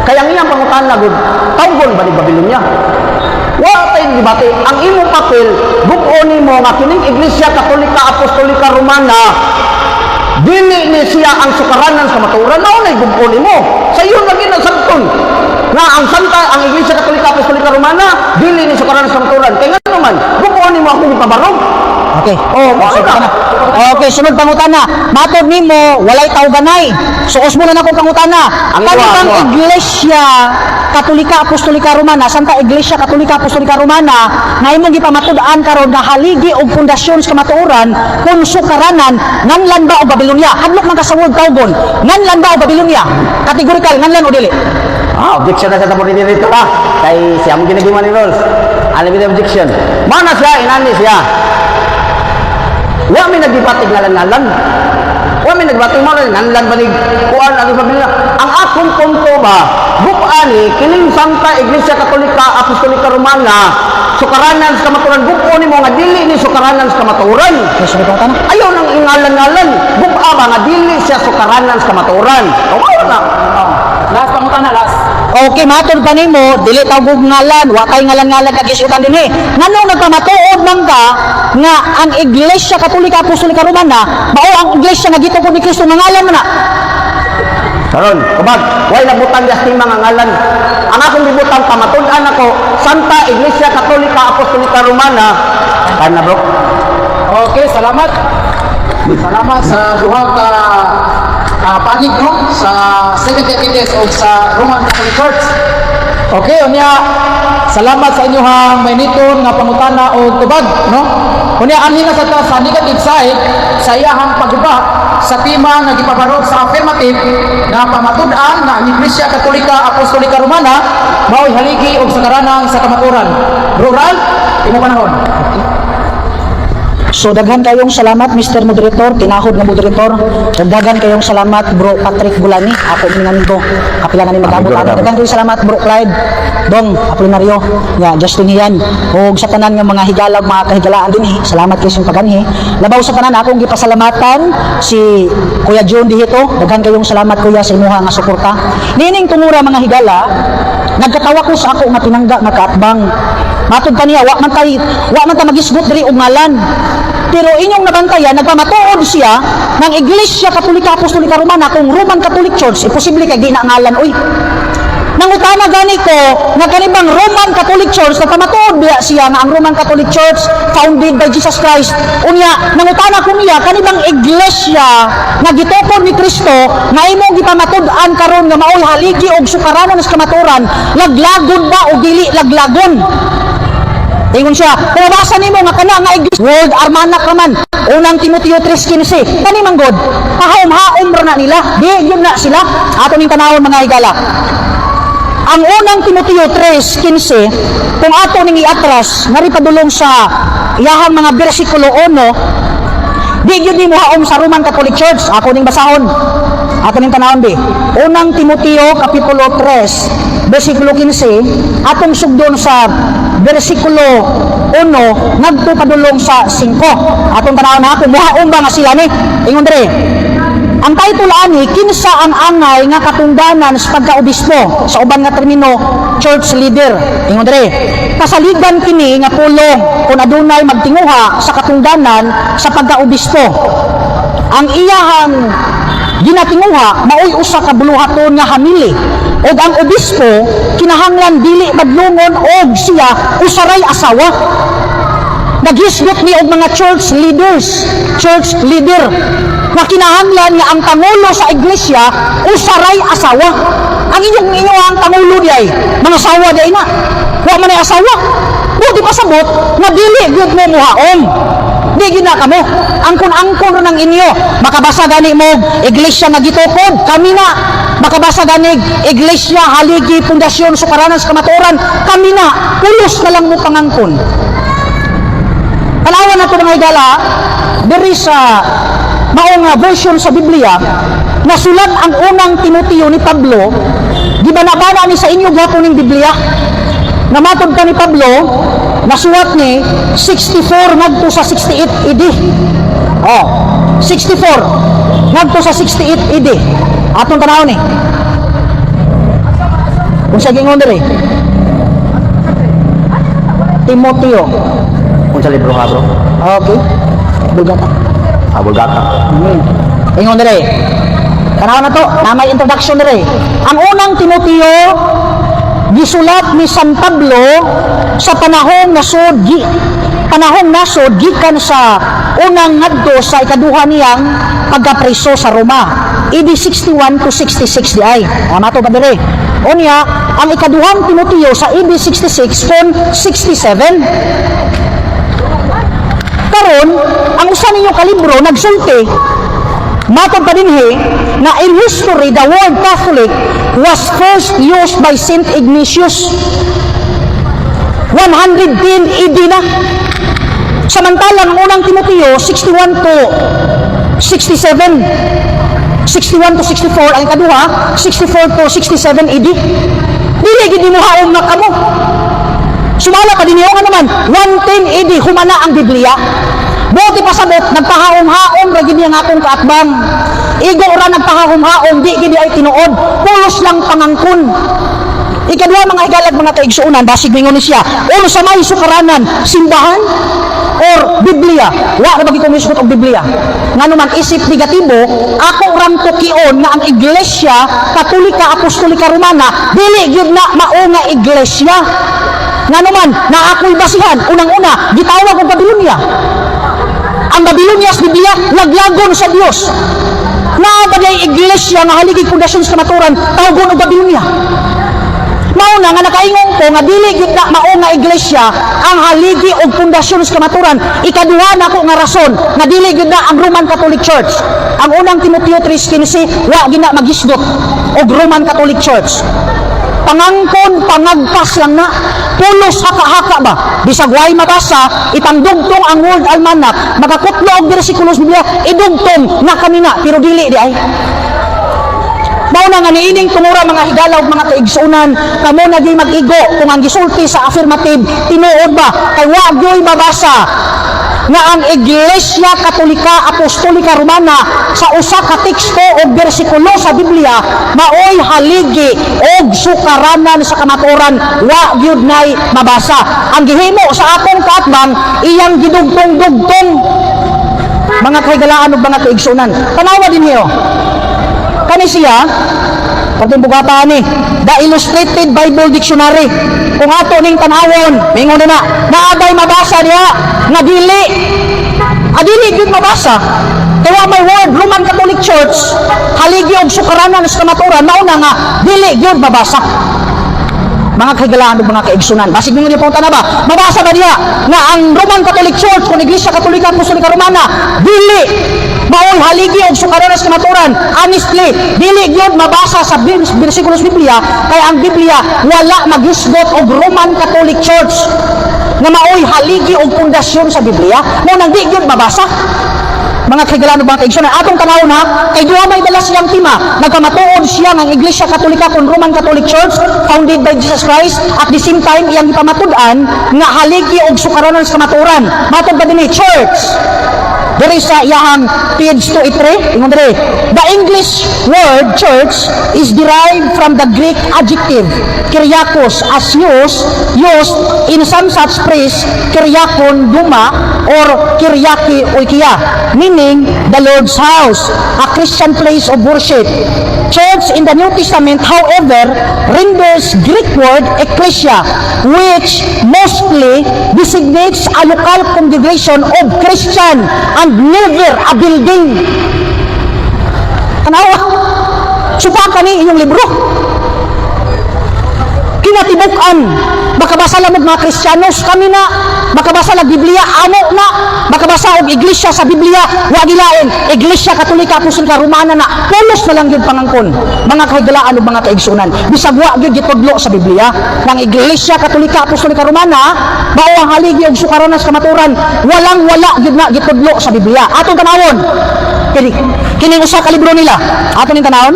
Speaker 2: kaya ang iyang pangutana gud tawgon ba ni Babylonia. Wa tay debate. Ang imong papel buk-on nimo nga kining Iglesia Katolika Apostolika Romana dili ni siya ang sukaranan sa matuoran. Mao nay gub-on nimo sa iyon lagi na sabton nga ang Santa ang Iglesia Katolika Apostolika Romana dili ni sukaranan sa matuoran kay ngano man gub-on nimo akong ipabarog.
Speaker 3: Okay.
Speaker 2: Oh, mao
Speaker 3: Sunod
Speaker 2: na.
Speaker 3: pa na. Okay, sunod pangutana. Matod nimo walay tawganay. So usmo na nako pangutana.
Speaker 2: Ang
Speaker 3: Kani
Speaker 2: iwa,
Speaker 3: bang
Speaker 2: ang iwa.
Speaker 3: Iglesia Katolika Apostolika Romana, Santa Iglesia Katolika Apostolika Romana nga imong gipamatud-an karon nga haligi og pundasyon sa kamatuoran kung sukaranan, nganlan ba og Babylonia? Hadlok man ka sa word tawgon. Nganlan ba og Babylonia? Categorical, nganlan o dili?
Speaker 2: Ah, objection na sa moderator ha kay siya mo ginagima ni rules, unlimited objection. Mao na siya inani siya. Wa mi nagdebate ngalan-ngalan. Wa mi nagdebate mo nganlan ba ni kuan ang Babylonia. Ang akong punto ba, buk-ani kining Santa Iglesia Katolika Apostolika Romana sukaranan sa kamatuoran, buk-on nimo nga dili ni sukaranan sa kamatuoran.
Speaker 3: Okay, sunod pangutana.
Speaker 2: Ayaw nang ingalan-ngalan. Buk-a ba nga dili siya sukaranan sa kamatuoran. O mao na.
Speaker 1: Last pangutana, last.
Speaker 3: Okay, matod pa nimo, dili tawgog ngalan, wa kay ngalan-ngalan ka gisutan dinhi. Nganong nagpamatuod man ka nga ang Iglesia Katolika Apostolika Romana mao ang iglesia nga gitukod ni Kristo nga ngalan man na?
Speaker 2: Karon, kubag, way nabutang yasting mga ngalan. Ang akong gibutang pamatud-an ako, Santa Iglesia Katolika Apostolika Romana. Kana, bro.
Speaker 1: Okay, salamat. Salamat sa duha ka panig, no, sa Seventh Day Adventist o sa Roman Catholic Church. Okay, unya salamat sa inyong mainiton nga pangutana o tubag, no? Unya anhi na sa ta sa negative side sa iyahang pagguba sa tema nga gipabarog sa affirmative na pamatud-an nga ang Iglesia Katolika Apostolika Romana mao'y haligi og sakaranan sa kamatuoran. Bro Ralph, imo panahon.
Speaker 3: So daghan kayong salamat, Mr. Moderator, tinahod nga moderator. Ug daghan kayong salamat, Bro Patrick Gulani, ako ning amigo. Kapila na ni mag-abot
Speaker 2: Amigo,
Speaker 3: ani.
Speaker 2: amigo.
Speaker 3: Daghan kayong salamat, Bro Clyde, Dong Apolinario, nga Justin Hian, ug sa tanan nga mga higala ug mga kahigalaan dinhi. Salamat kay sa paganhi. Labaw sa tanan akong gipasalamatan si Kuya John dihito. Daghan kayong salamat, Kuya, sa imuha nga suporta. Niining tungura, mga higala, nagkatawa ko sa ako nga tinangga nga kaatbang. Matod pa niya, wa man ta magisgot diri og ngalan. Pero inyong nabantayan, nagpamatuod siya ng Iglesia Katolika Apostolika Romana kung Roman Catholic Church, imposible kay di na ngalan oy. Nangutana gani ko nga kani bang Roman Catholic Church nagpamatuod biya siya nga ang Roman Catholic Church founded by Jesus Christ. Unya nangutana ko niya kani bang iglesia nga gitukod ni Kristo nga imong gipamatud-an karon nga maoy haligi og sukaranan sa kamatuoran, laglagon ba o dili laglagon? Ingon siya, kung mabasa nimo nga kana nga iglesia, World Almanac raman, Unang Timoteo 3:15, kani man god, pahaom-haom ra na nila, di yun na sila. Ato ning tanawon, mga higala. Ang Unang Timoteo 3:15, kung ato ning iatras, ngari padulong sa iyahang mga bersikulo 1, di gyud nimo haom sa Roman Catholic Church. Ako ning basahon. Ato ning tanawon bi. Unang Timoteo kapitulo 3, bersikulo 15, atong sugdon sa bersikulo 1 ngadto padulong sa 5. Atong tanawon na kung muhaom ba nga sila ni. Ingon diri. Ang title ani, "Kinsa ang angay nga katungdanan sa pagkaobispo?" Sa uban nga termino, church leader. Ingon dire, kasaligan kini nga pulong kung adunay magtinguha sa katungdanan sa pagkaobispo. Ang iyahang ginatinguha maoy usa ka buluhaton nga hamili ug ang obispo kinahanglan dili madlungon og siya usaray asawa. Naghisgot ni og mga church leaders, church leader nga kinahanglan nga ang pangulo sa iglesia usaray asawa. Ang inyong inyo ang pangulo di ay mga asawa di ay na. Wa man ay asawa. Buot pasabot nga dili gyud mo muhaom. Di gyud na kamo. Angkon-angkon ra ng inyo. Makabasa gani mo iglesia nga gitukod, kami na. Makabasa ganig iglesia haligi, pundasyon, sukaranan sa kamatuoran, kami na. Pulos na lang mo pangangkon. Tanawan nato, mga higala, diri sa maong version sa Biblia, nasulat ang Unang Timoteo ni Pablo, gibanabana ni sa inyo gihapon ning Biblia. Nga matod pa ni Pablo, nasuwat ni 64 ngadto sa 68 AD. Oh, 64 ngadto sa 68 AD. Atong tanawon ni. Kung sa gingon diri. Timoteo.
Speaker 2: Unsa libro nga, bro?
Speaker 3: Okay. Vulgata.
Speaker 2: Ah, Vulgata.
Speaker 3: Ingon dire. Tanaw na to, na may introduction dire. Ang Unang Timoteo gisulat ni San Pablo sa panahong nasod gikan sa unang ngadto sa ikaduha niyang pagkapreso sa Roma. AD 61 to 66 di ay. Ah, mato pa dire. Unya, ang Ikaduhang Timoteo sa AD 66 kon 67. Karon, ang usa ninyo ka libro nagsulti, matod pa dinhi na in history the word Catholic was first used by Saint Ignatius 110 AD na. Samantalang ang Unang Timoteo 61 to 67, 61 to 64 ang ikaduha, 64 to 67 AD. Dili gid mo haom na kamo. Sumala pa din nga naman, 110 AD, humana ang Biblia. Buot pasabot, nagpahaom-haom ra gid ang akong kaatbang. Igo ra nagpahahom-haom, di gid ay tinuod. Pulos lang pangangkon. Ikaduha, mga higalag, mga kaigsuonan, basig mingon ni siya, unsa may sukaranan, simbahan or Biblia? Wa ra ba gid ko og Biblia. Ngano man, isip negatibo, ako rang tukion nga ang Iglesia Katolika Apostolika Romana dili gyud na mao nga iglesia. Ngano man, na ako'y basihan, unang-una, gitawag og Babylonia. Ang Babylonia sa Biblia, laglagon sa Dios. Naa ba diay iglesia nga haligi, pundasyon sa kamaturan, tawgon og Babylonia? Mao na nga nakaingon ko nga dili gyud na mao nga iglesia ang haligi og pundasyon sa kamaturan. Ikaduha nako nga rason nga dili gyud na ang Roman Catholic Church. Ang Unang Timoteo 3:15 wa gyud na magisgot og Roman Catholic Church. Pangangkon, pangagpas lang na. Pulos haka-haka ba? Bisag way mabasa, ipangdugtong ang World Almanac, makakutlo og bersikulo sa Biblia, idugtong nga kami na, pero dili di ay. Mao na nga niining tungura, mga higala ug mga kaigsuonan, kamo na gyud mag-igo kung ang gisulti sa affirmative tinuod ba, kay wa gyoy mabasa nga ang Iglesia Katolika Apostolika Romana sa usa ka teksto o bersikulo sa Biblia maoy haligi og sukaranan sa kamatuoran. Wa gyud nay mabasa. Ang gihimo sa akong kaatbang, iyang gidugtong-dugtong, mga kahigalaan ug mga kaigsuonan. Tanawa din hiyo. Kani siya, pati bugata ni, The Illustrated Bible Dictionary. Kung ato ning tanawon, mingon na, naa bay mabasa diha nga dili? Adili gyud mabasa. Kaya may word Roman Catholic Church, haligi og sukaranan sa kamatuoran, mao na nga dili gyud mabasa. Mga kahigalaan ug mga kaigsunan, basig ninyo pong na ba? Mabasa ba diha nga ang Roman Catholic Church kung Iglesia Katolika Apostolika Romana dili maoy haligi og sukaranan sa kamatuoran? Honestly, dili gyud mabasa sa bersikulo sa Biblia, kay ang Biblia wala maghisgot og Roman Catholic Church nga maoy haligi og pundasyon sa Biblia. Mao nang di gyud mabasa, mga kahigalaan ug mga kaigsunan. Atong tanaw na kay duha may dala siyang tema. Nagkamatuod siya nga ang Iglesia Katolika kun Roman Catholic Church founded by Jesus Christ, at the same time iyang gipamatud-an nga haligi og sukaranan sa kamatuoran. Matod pa dinhi, church. Diri sa iyahang page 283, ingon diri, "The English word church is derived from the Greek adjective kyriakos as used in some such phrase kyriakon duma or kyriaki oikia, meaning the Lord's house, a Christian place of worship. Church in the New Testament, however, renders Greek word ecclesia, which mostly designates a local congregation of Christian and never a building." Tanawa. Supa kani inyong libro. Kinatibuk-an, makabasa lang og mga Kristiyanos, kami na, makabasa lang Biblia, amo na, makabasa og iglesia sa Biblia, wa gilain, Iglesia Katolika Apostolika Romana na, pulos na lang gyud pangangkon, mga kahigalaan ug mga kaigsunan. Bisag wa gyud gitudlo sa Biblia, ng Iglesia Katolika Apostolika Romana, mao ang haligi og sukaranan sa kamatuoran, walang wala gyud na gitudlo sa Biblia. Atong tanawon, kini, kining usa ka libro nila, ato ning tanawon,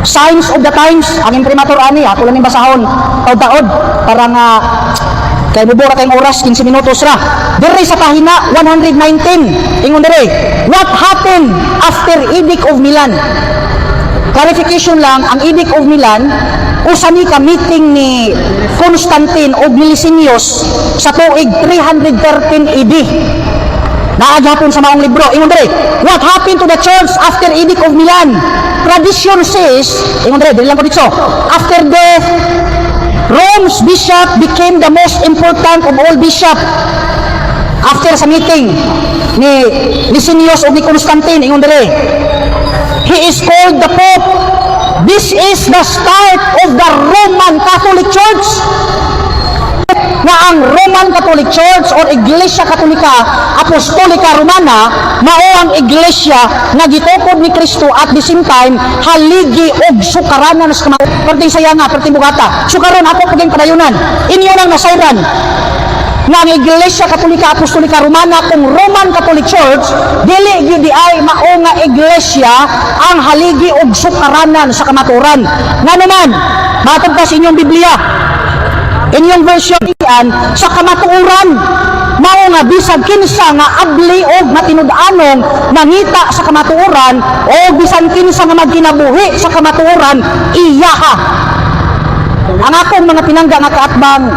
Speaker 3: Signs of the Times, ang imprimatur ani, ako lang ning basahon, taod-taod, para nga, kay mubora kayong oras, 15 minutos ra. Diri sa pahina 119, ingon diri, "What happened after Edict of Milan?" Clarification lang, ang Edict of Milan, usa ni ka meeting ni Constantine o ni Licinius sa tuig 313 AD. Naa gyapon sa maong libro. Ingon diri, "What happened to the church after Edict of Milan? Tradition says," ingon diri, diri lang ko dito, "after death, Rome's bishop became the most important of all bishop." After sa meeting ni Licinius o ni Constantine, ingon diri, "He is called the Pope. This is the start of the Roman Catholic Church." Nga ang Roman Catholic Church or Iglesia Katolika Apostolika Romana mao ang iglesia nga gitukod ni Kristo, at the same time haligi og sukaranan sa kamatuoran. Perting saya nga, perting bugata. Sukaron ako paging padayunan. Inyo nang nasayran nga ang Iglesia Katolika Apostolika Romana kung Roman Catholic Church dili gyud di ay mao nga iglesia ang haligi og sukaranan sa kamatuoran. Ngano man, matod pa sa inyong Biblia, inyong version iyan sa kamatuoran, mao nga bisag kinsa nga abli og matinud-anong nangita sa kamatuoran o bisan kinsa nga magkinabuhi sa kamatuoran, iyaha. Ang akong mga pinangga nga kaatbang,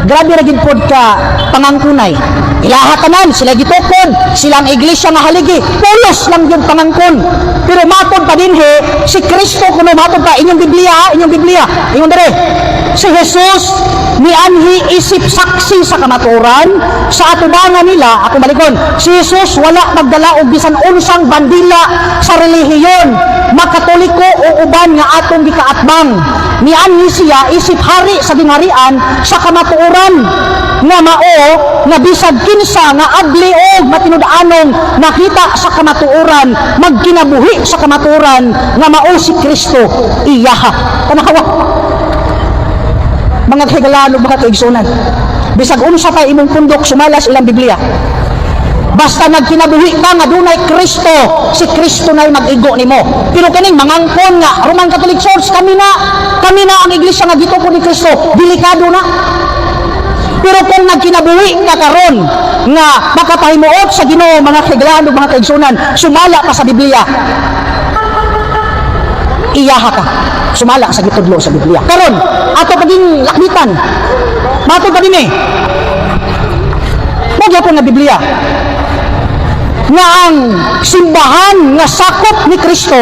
Speaker 3: grabe ra gid pod ka pangangkunay. Ilaha tanan sila gitukod, silang iglesia nga haligi, pulos lang gyud pangangkon. Pero matod pa dinhi si Kristo kuno, matod pa inyong Biblia, ha, inyong Biblia, ingon diri, si Jesus mianhi isip saksi sa kamatuoran sa atubangan nila. Ako balikon, si Jesus wala magdala og bisan unsang bandila sa relihiyon, makatoliko o uban nga atong gikaatbang. Mianhi siya isip hari sa gingharian sa kamatuoran, nga mao nga bisag kinsa nga abli og matinud-anong nakita sa kamatuoran, magkinabuhi sa kamatuoran, nga mao si Kristo, iyaha. Tanawa, mga kahigalaan ug mga kaigsunan, bisag unsa pa imong pundok sumala sa ilang Biblia, basta nagkinabuhi ka nga dunay Kristo, si Kristo na'y mag-igo nimo. Pero kining mangangkon nga Roman Catholic Church, kami na, kami na ang iglesia nga gitukod ni Kristo, delikado na. Pero kung nagkinabuhi ka karon nga makapahimuot sa Ginoo, mga kahigalaan ug mga kaigsunan, sumala ka sa Biblia, iyaha ka sumala sa gitudlo sa Biblia. Karon ato paging lakbitan, matod pa din eh mo gyapon nga Biblia nga ang simbahan nga sakop ni Kristo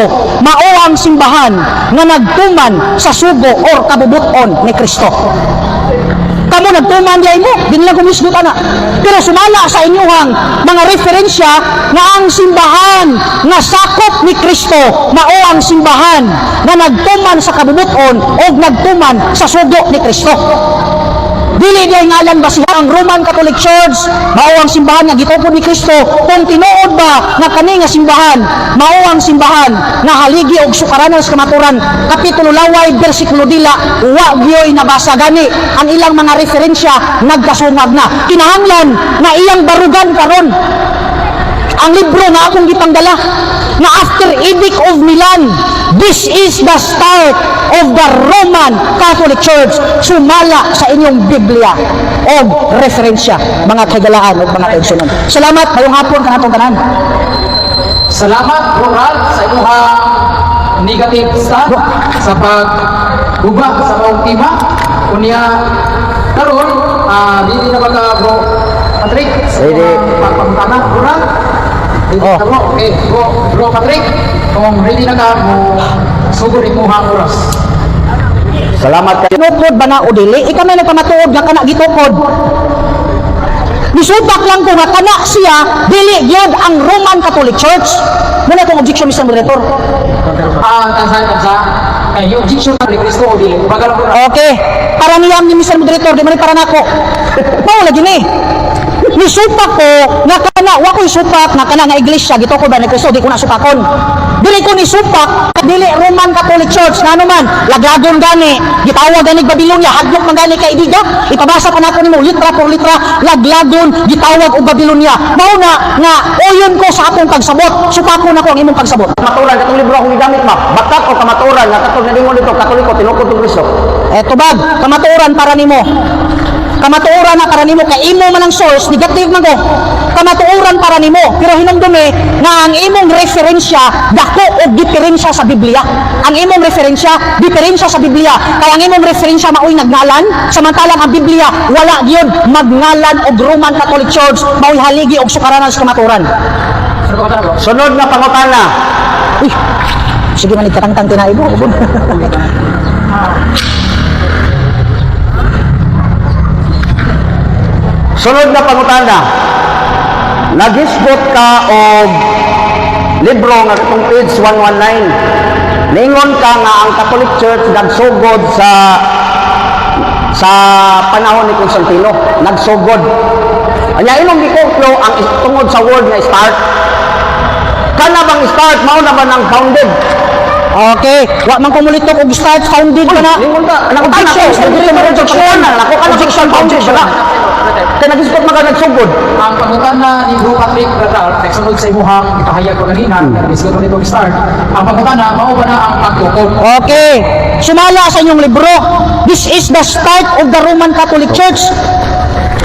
Speaker 3: mao ang simbahan nga nagtuman sa sugo or kabubuton ni Kristo. Kamo nagtuman di mo, di lang kumisgot ana. Pero sumala sa inyuhang mga referensya nga ang simbahan nga sakop ni Kristo mao ang simbahan nga nagtuman sa kabubuton o nagtuman sa sugo ni Kristo. Dili diay ngalan basihan ang Roman Catholic Church mao ang simbahan nga gitukod ni Kristo. Kung tinuod ba nga kani nga simbahan mao ang simbahan nga haligi og sukaranan sa kamatuoran, kapitulo laway bersikulo dila wa gyoy nabasa. Gani ang ilang mga referensya nagkasungag na. Kinahanglan na iyang barugan karon ang Ang libro nga akong gipangdala nga after Edict of Milan, this is the start of the Roman Catholic Church, sumala sa inyong Biblia o referensya, mga kahigalaan o mga kaigsunan. Salamat, mayong hapon kanatong tanan.
Speaker 1: Salamat, Bro Ralph, sa imuhang negative stand sa pagguba sa maong tema. Unya karon, dili na ba ka, Bro Patrick, sa
Speaker 2: Ready.
Speaker 1: imong pagpangutana, Bro Ralph? Ready
Speaker 3: Oh.
Speaker 1: ka, bro? Okay, bro Patrick, kung ready na ka, mo sugod imuhang oras.
Speaker 2: Salamat kayo.
Speaker 3: Tinukod ba na o dili? Ikaw may nagpamatuod nga kana gitukod. Nisupak lang ko nga kana siya dili gyud ang Roman Catholic Church. Muna akong objection, Mr. Moderator.
Speaker 1: Ah, tansa, tansa. Eh, yung objection ni Kristo o dili. Bagal lang, Bro.
Speaker 3: Okay. Para niyam ni Mr. Moderator, di man ni para nako. Mao lagi ni. Nisupak ko nga kana wa ko'y supak nga kana nga iglesia gitukod ba ni Kristo, di ko na supakon. Dili ko ni supak dili Roman Catholic Church, ngano man laglagon gani gitawag gani Babylonia, hadlok man gani kay Idiga. Ipabasa pa nako nimo litra por litra, laglagon gitawag og Babylonia. Mao na nga uyon ko sa akong pagsabot, supakon ako ang imong pagsabot.
Speaker 2: Kamaturan, katong libro akong gigamit ba? Bakat o kamaturan nga katong nalingon dito, Katoliko, tinukod ng Kristo.
Speaker 3: Eh, tubag, kamatuoran para nimo. Kamatuoran na para nimo kay imo man ang source, negative man ko. Kamatuoran para nimo, pero hinumdumi nga ang imong referensya dako og diferensya sa Biblia. Ang imong referensya diferensya sa Biblia. Kay ang imong referensya maoy nagngalan, samantalang ang Biblia wala gyud magngalan og Roman Catholic Church maoy haligi og sukaranan sa kamatuoran.
Speaker 1: Ano ba bro?
Speaker 2: Sunod nga pangutana.
Speaker 3: Uy, sige man katangtang tinai mo.
Speaker 2: Sunod na pangutana. Nagisgot ka og libro nga katong page 119. Ningon ka nga ang Catholic Church nagsugod sa panahon ni Constantino, nagsugod. Anya imong gikoklo ang tungod sa word nga "start". Kana bang "start" mao na ba nang "founded"?
Speaker 3: Okay, wa man ko mulitok og "start", "founded" ka na.
Speaker 2: Ningon ka,
Speaker 3: Objection,
Speaker 2: objection,
Speaker 3: objection,
Speaker 2: nako kana
Speaker 3: objection,
Speaker 2: founded
Speaker 3: objection.
Speaker 2: ka. Kay nagisgot man ka nagsugod.
Speaker 1: Ang pangutana ni Bro Patrick Radal, nagsunod sa imuhang ipahayag ko kanina, mm. Nagisgot nito "start". Ang pangutana, mao ba na ang pagtukod?
Speaker 3: Okay. Sumala sa inyong libro. This is the start of the Roman Catholic Church.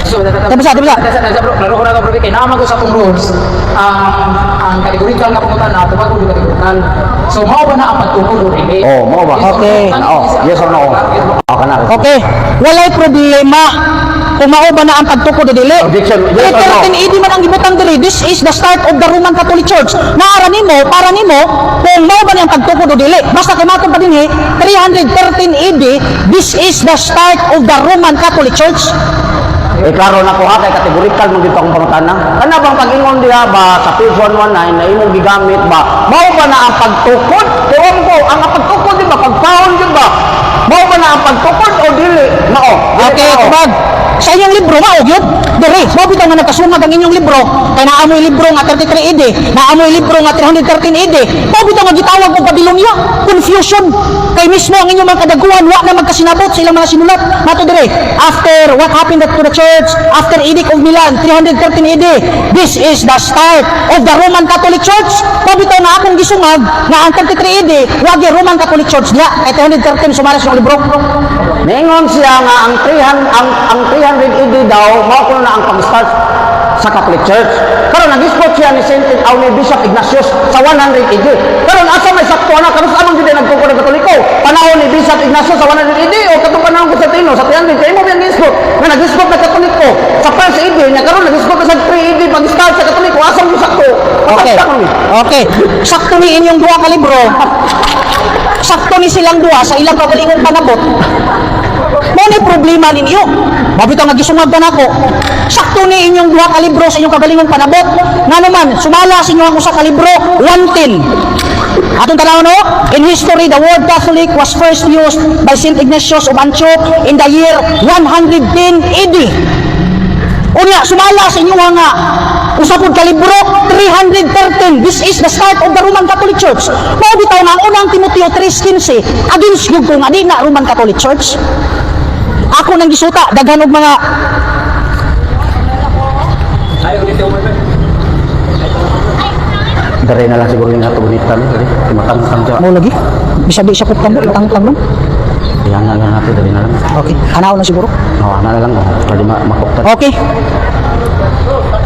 Speaker 1: So,
Speaker 3: Tapos na, tapos na.
Speaker 1: Tapos bro, klaro ko na to, bro, kay naman ko sa atong rules, ang categorical nga pangutana, tubag ko categorical. So, mao ba na ang pagtukod o dili?
Speaker 2: Oh, mao ba?
Speaker 1: Yes or no?
Speaker 3: Okay.
Speaker 2: Oh, yes or no? Oh, kana.
Speaker 3: Okay. Walay problema kung mao ba na ang pagtukod o dili.
Speaker 2: Objection. Yes or no?
Speaker 3: 13 AD man ang gibutang diri. This is the start of the Roman Catholic Church. Naara nimo, para nimo kung mao ba ni ang pagtukod o dili. Basta kay matod pa dinhi 313 AD, this is the start of the Roman Catholic Church.
Speaker 2: Eh klaro na ko ha, kay categorical man dito akong pangutana. Kana bang pag-ingon diha ba sa page 119 na imong gigamit ba? Mao ba na ang pagtukod? Pero ko, ang pagtukod di ba pag-found di ba? Mao ba na ang pagtukod o dili? Mao. Dili
Speaker 3: Okay,
Speaker 2: mao.
Speaker 3: tubag. Sa inyong libro, mao gyud. Diri, mao bitaw nga nagkasungag ang inyong libro. Kay naamoy libro nga 33 AD, naamoy libro nga 313 AD. Mao bitaw nga gitawag og Babylonia. Confusion. Kay mismo ang inyong mga kadaguan wa na magkasinabot sa ilang mga sinulat. Mato diri, after what happened to the church after Edict of Milan 313 AD, this is the start of the Roman Catholic Church. Mao bitaw nga akong gisungag nga ang 33 AD wa gyud Roman Catholic Church diha. Kay 313 sumala sa inyong libro.
Speaker 2: Ningon siya nga ang 300 ang 300 AD daw mao kuno na ang pag-start sa Catholic Church. Karon nag-isgot siya ni Saint aw ni Bishop Ignatius sa 100 AD. Karon asa may sakto ana? Karon sa among gid nagtukod ng Katoliko? Panahon ni Bishop Ignatius sa 100 AD o katong panahon Constantino sa 300? Kay mo biyang gisgot nga nag-isgot na Katoliko sa first AD nya, karon nag-isgot na sa 3 AD pag-start sa Katoliko, asa mo sakto?
Speaker 3: Okay.
Speaker 2: Sakto ni.
Speaker 3: Okay. Sakto ni inyong duha ka libro. Sakto ni silang duha sa ilang kagalingong panabot. Mao ni problema ninyo. Mabitaw nga gisungag ka nako. Sakto ni inyong duha ka libro sa inyong kagalingong panabot. Ngano man sumala sa inyong usa ka libro 110. Atong tanaw no, in history, the word "Catholic" was first used by Saint Ignatius of Antioch in the year 110 AD. Unya, sumala sa inyo nga usa pud ka libro 313. This is the start of the Roman Catholic Church. Mao bitaw nga ang Unang Timoteo 3:15 against gyud ko nga di na Roman Catholic Church. Ako nang gisuta daghan og mga
Speaker 1: Ay, ulit yung
Speaker 2: Dere na lang siguro yung ato bonita ni, dere. Matangtang siya.
Speaker 3: Mo lagi. Bisag di siya kuptan mo, tangtang lang.
Speaker 2: Kaya nga lang natin, dere na lang.
Speaker 3: Okay, anaw na siguro.
Speaker 2: Oh, ana na lang oh. Pwede makuptan.
Speaker 3: Okay.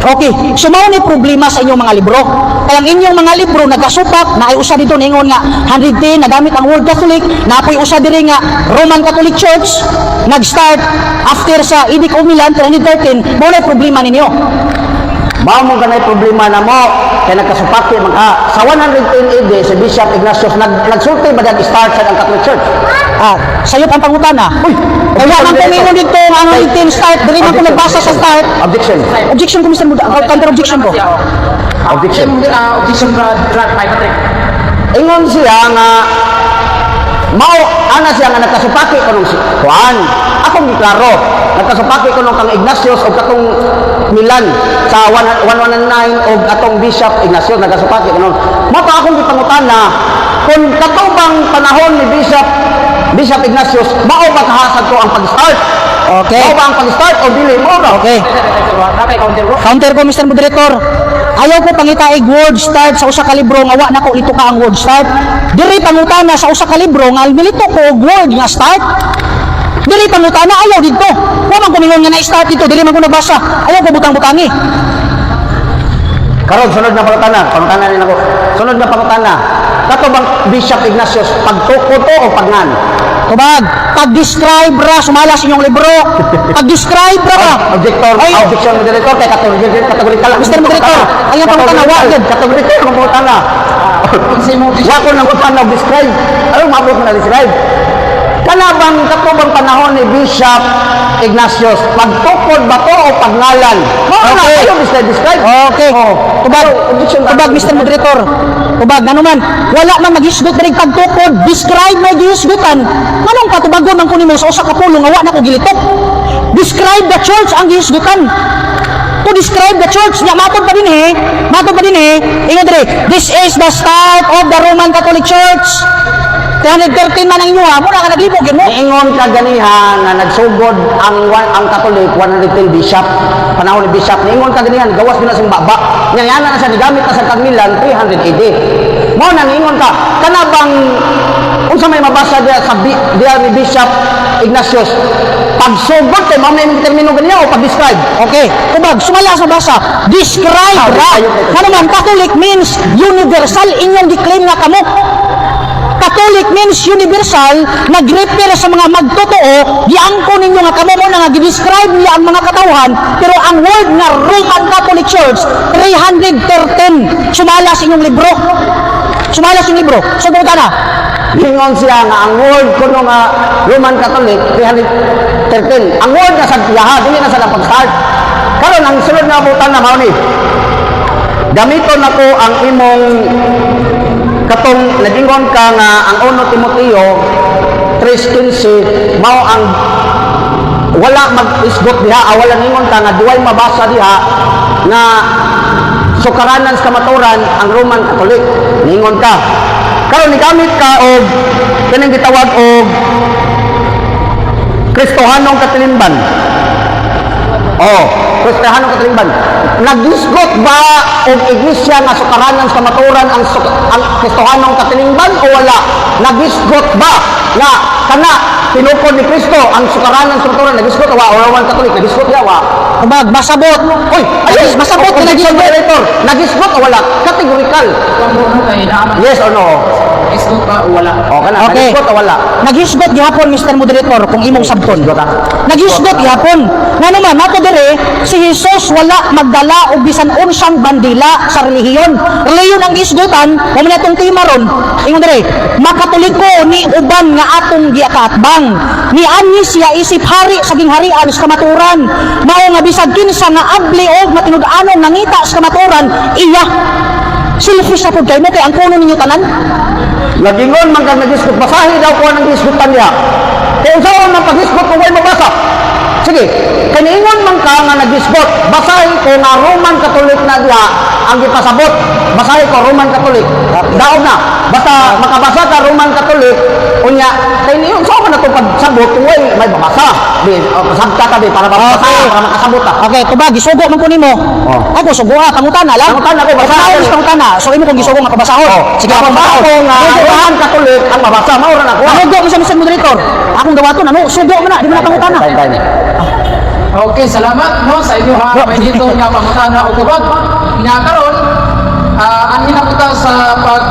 Speaker 3: Okay, so mao ni problema sa inyong mga libro. Kaya ang inyong mga libro nagasupak na ay usa dito ningon nga 110 nagamit ang word Catholic, napoy usa diri nga Roman Catholic Church nag-start after sa Edict of Milan 313, mao na problema ninyo.
Speaker 2: Mao mo ganay problema na mo kay nagkasupaki man ka. Sa 110 AD si Bishop Ignatius nagsulti ba start sa ang Catholic Church?
Speaker 3: Ah, sayop ang pangutana.
Speaker 2: Uy,
Speaker 3: Kaya man kumingon dito nga ang 110 start, diri man ko nagbasa sa start.
Speaker 2: Objection.
Speaker 3: Objection ko, Mr. Muda, counter objection ko.
Speaker 2: Objection.
Speaker 1: Objection, Brad Patrick.
Speaker 2: Ingon siya nga mao ana siya nga nagkasupaki kanong si Juan. Akong giklaro, nagkasupaki kanong kang Ignatius og katong Milan sa 119 og atong Bishop Ignatius nagkasupaki kanon. Mao pa akong gipangutana kung kato bang panahon ni Bishop Ignatius mao ba kahasag ko ang pag-start?
Speaker 3: Okay.
Speaker 2: Mao ba ang pag-start o dili mao ba?
Speaker 3: Okay. Counter ko, Mr. Moderator. Ayaw ko pangitaig word start sa usa ka libro nga wa nako lito ka ang word start. Diri pangutana sa usa ka libro nga milito ko og word nga start. Diri pangutana ayaw didto. Wa man ko mingon nga na-start dito, dili man ko nabasa. Ayaw ko butang-butangi.
Speaker 2: Karon sunod na pangutana, pangutana ni nako. Sunod na pangutana. Kato bang Bishop Ignatius pagtukod to o pagngan?
Speaker 3: Tubag, pag-describe ra sumala sa inyong libro. Pag-describe ra ba?
Speaker 2: Objector,
Speaker 3: Ay.
Speaker 2: objection, moderator, kay categorical lang.
Speaker 3: Mr. Moderator, ang iyang pangutana, wa gyud.
Speaker 2: Categorical ang pangutana. Wa ko nang utana describe. Ano maabot na describe? Kana bang kato bang panahon ni Bishop Ignatius, pagtukod ba to o pagngalan? Mao na
Speaker 3: Okay.
Speaker 2: ayo describe describe.
Speaker 3: Okay.
Speaker 2: Oh.
Speaker 3: Tubag,
Speaker 2: Objection.
Speaker 3: Tubag, Mr. Moderator. Tubag, ngano man, wala man maghisgot diri pagtukod, describe may gihisgutan. Nganong patubagon man ko nimo sa usa ka pulong nga wa na ko gilitok? Describe the church ang gihisgutan. To describe the church nya matod pa din eh. Matod pa din eh. Ingon diri, this is the start of the Roman Catholic Church. 313 man ang inyo ha, mo na ka naglibog yun mo.
Speaker 2: Niingon ka ganiha nga nagsugod ang Catholic 110 bishop panahon ni bishop, niingon ka ganiha gawas gina sing baba nya yana na siya gigamit na sa Kagmilan 300 AD. Mao na niingon ka kana bang unsa may mabasa diya sa diya ni Bishop Ignatius, pagsugod kay mao na imong termino ganiha o pag-describe?
Speaker 3: Okay, tubag, sumala sa basa. Describe
Speaker 2: Ah,
Speaker 3: ra.
Speaker 2: ayun, ayun.
Speaker 3: Ano man, Catholic means universal. Inyong gi-claim nga kamo. Catholic means universal, nag-refer sa mga magtotoo, giangko ninyo nga kamo mo na nga gi-describe niya ang mga katawhan, pero ang word nga Roman Catholic Church, 313, sumala sa inyong libro. Sumala sa inyong libro. So, pumunta na.
Speaker 2: Ningon siya nga ang word kuno nga Roman Catholic 313. Ang word na sa iyaha, dili na sa pag-start. Karon ang sunod nga butan na mao ni. Gamiton nako ang imong katong nagingon ka nga ang 1 Timoteo 3:15 mao ang wala mag-isgot diha, ah, wala ningon ka nga duway mabasa diha nga sukaranan sa kamaturan ang Roman Catholic. Ningon ka karon nigamit ka og kining gitawag og Kristohanong katilingban. Oh, Kristohanong katilingban, nagisgot ba og iglesia nga sukaranan sa kamaturan ang Kristohanong katilingban o wala? Nagisgot ba nga kana tinukod ni Kristo ang sukaranan sa kamaturan? Nagisgot o wa? O Roman Catholic nagisgot ya wa?
Speaker 3: Tubag, masabot.
Speaker 2: Oy,
Speaker 3: Ay, masabot nga
Speaker 2: objection,
Speaker 3: nagisgot.
Speaker 2: moderator. Nagisgot o wala? Categorical. Yes or no?
Speaker 1: Isgot ba o wala?
Speaker 2: O kana,
Speaker 3: Okay.
Speaker 2: nagisgot o wala?
Speaker 3: Naghisgot gihapon, Mr. Moderator, kung imong sabton.
Speaker 2: Hisgot, ah.
Speaker 3: Naghisgot gihapon. Ngano man mato dire si Jesus wala magdala og bisan unsang bandila sa relihiyon. Relihiyon ang gihisgutan, mao man atong tema ron. Ingon dire, makatoliko ni uban nga atong giakaatbang. Ni anhi siya isip hari sa gingharian sa kamaturan. Mao nga bisag kinsa nga abli og matinud-anong nangita sa kamaturan, iya. Selfish na pud kay mo kay ang kuno ninyo tanan.
Speaker 2: Nagingon man kang nagisgot, basahi daw ko ang gisgutan niya. Kung unsaon man paghisgot kung way mabasa? Sige, kay niingon man ka nga nagisgot, basahin ko nga Roman Catholic na diha ang gipasabot. Basahin ko Roman Catholic. Daog na. Basta makabasa ka Roman Catholic, unya kay niyon sa man ato pagsabot kung way may babasa. Di oh, pasabta ka di para mabasa, para makasabot ta.
Speaker 3: Okay, tubag, gisugo man ko nimo.
Speaker 2: Oh.
Speaker 3: Ako sugo ha, pangutana lang.
Speaker 2: Pangutana ko, basa.
Speaker 3: Basa. Pangutana. So imo kong gisugo nga pabasahon.
Speaker 2: Oh,
Speaker 3: Sige, akong
Speaker 2: mabasa
Speaker 3: basahon.
Speaker 2: ko nga Roman Catholic ang mabasa, mao ra na ako.
Speaker 3: Panugo mo sa Mr. Moderator. Akong dawaton, ano? Sugo mo na, di mo na pangutana.
Speaker 2: Time, time.
Speaker 1: Okay, salamat, no, sa inyo ha, may dito nga pangutana o tubag. Nga karon, anhi na kita sa pag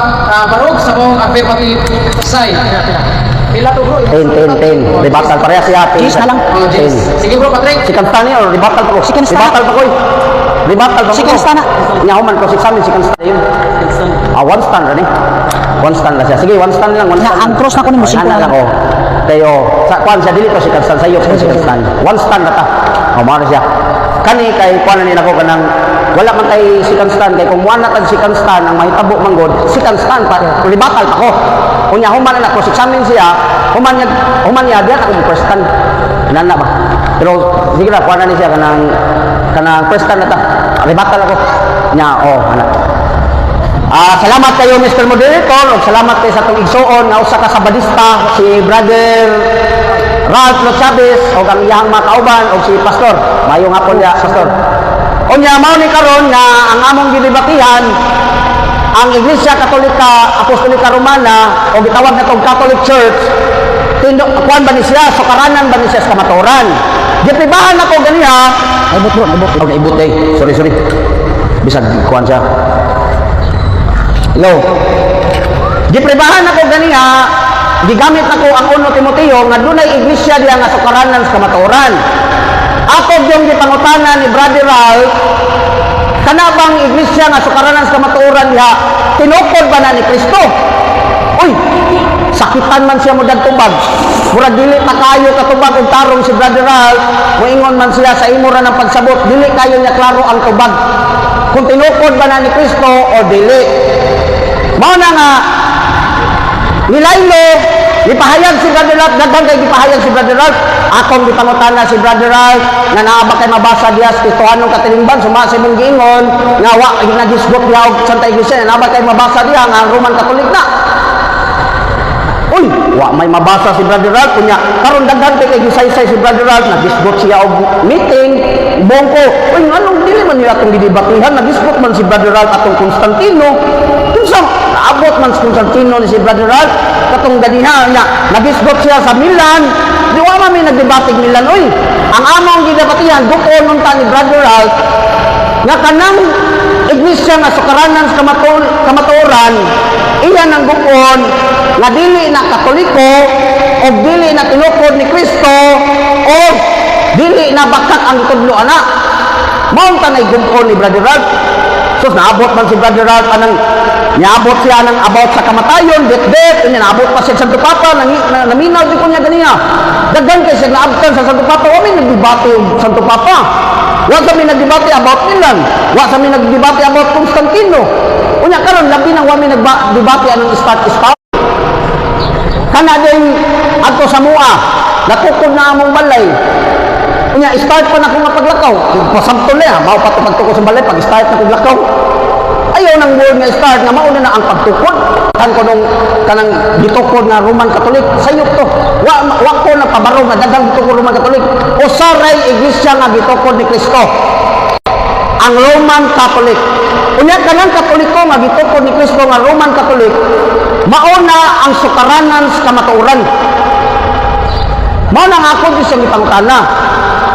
Speaker 1: barog sa mong affirmative side. Pila to, bro?
Speaker 2: 10, 10, 10. Rebuttal pareha siya. 10.
Speaker 3: Cheese na lang.
Speaker 1: Oh, James. Sige, bro, Patrick.
Speaker 2: Second stand niya or rebuttal pa ko?
Speaker 3: Second stand.
Speaker 2: Rebuttal pa ko eh. Rebuttal pa ko.
Speaker 3: Second stand na.
Speaker 2: Nya human ko examine second stand yun. Ah, one stand ra ni. One stand na siya. Sige, one stand lang, one
Speaker 3: Na,
Speaker 2: stand.
Speaker 3: ang cross na ko nimo,
Speaker 2: Oh,
Speaker 3: simple
Speaker 2: ana
Speaker 3: na
Speaker 2: lang
Speaker 3: lang.
Speaker 2: oh. Kayo, sa kuan siya dili to second stand, sa iyo second stand. One stand na ta. Oh, mao na siya. Kani kay kuan na ni nako kanang wala man tay second stand kay kung wala tag second stand ang mahitabo man gud, second stand pa, rebuttal pa ko. Unya human na cross examine siya, human niya diyan ako mo first stand. Inana ba? Pero sige na, kuan na ni siya kanang first stand na ta. Rebuttal ako. Nya, oh, ana. Ah, salamat kayo, Mr. Moderator, ug salamat kay sa atong igsuon nga usa ka Sabadista, si Brother Ralph Lo Chavez ug ang iyang mga kauban ug si Pastor. Mayong hapon ya, Pastor. Unya mao ni karon nga ang among gidebatihan ang Iglesia Katolika Apostolika Romana o gitawag natong Catholic Church, tindo kuan ba ni siya, sukaranan ba ni siya sa kamatuoran? Gipribahan ako ganiha.
Speaker 3: Naibot, bro, naibot.
Speaker 2: Oh, naibot eh. Sorry, sorry. Bisag kuan siya. Hello. Gipribahan ako ganiha, gigamit nako ang 1 Timoteo nga dunay iglesia diha nga sukaranan sa kamatuoran. Ako yung gipangutana ni Brother Ralph, kana bang iglesia nga sukaranan sa kamatuoran diha, tinukod ba na ni Kristo? Uy, sakitan man siya mo tubag. Murag dili pa kayo katubag og tarong si Brother Ralph, moingon man siya sa imo ra ng pagsabot, dili kayo niya klaro ang tubag. Kung tinukod ba na ni Kristo o dili. Mao na nga nilaylo, gipahayag si Brother Ralph, daghan kay gipahayag si Brother Ralph. Akong gipangutana si Brother Ralph nga naa ba kay mabasa diha sa Kristohanong katilingban suma sa imong giingon nga wa nagisgot diha og Santa Iglesia, naa ba kay mabasa diha nga ang Roman Catholic na? Uy, wa may mabasa si Brother Ralph. Unya, karon daghan kay gisaysay si Brother Ralph, nagisgot siya og meeting, bongko. Uy, nganong dili man nila atong gidebatihan, nagisgot man si Brother Ralph atong Constantino. Kinsa naabot man si Constantino ni si Brother Ralph katong ganiha niya, nagisgot siya sa Milan. Di wa man may nagdebate Milan, uy. Ang among gidebatihan, guon unta ni Brother Ralph nga kanang iglesia nga sukaranan sa kamatuoran, iyan ang gupon nga dili na Katoliko o dili na tinukod ni Kristo o dili na bakak ang gitudlo ana. Mao tanay gupon ni Brother Ralph. So naabot man si Brother Ralph anang niabot siya ng about sa kamatayon, det unya naabot pa siya sa Santo Papa, naminaw di ko niya ganiya. Daghan kay siya naabtan sa Santo Papa, wa may nagdebate og Santo Papa. Wa sa may nagdebate about Milan, wa sa may nagdebate about Constantino. Unya karon labi nang wa may nagdebate anong start start. Kana din adto sa mua, natukod na among balay. Unya start pa na ako nga paglakaw. Pasabto na, mao pa to pagtukod sa balay pag start na kog lakaw. Ayaw nang word nga start nga mauna na ang pagtukod. Kan ko nung kanang gitukod nga Roman Catholic, sayop to. Wa ko na pabarog nga daghang gitukod Roman Catholic. Usaray iglesia nga gitukod ni Kristo ang Roman Catholic. Unya kanang Katoliko nga gitukod ni Kristo nga Roman Catholic, mauna ang sukaranan sa kamatuoran. Mao na nga ako di siyang gipangutana.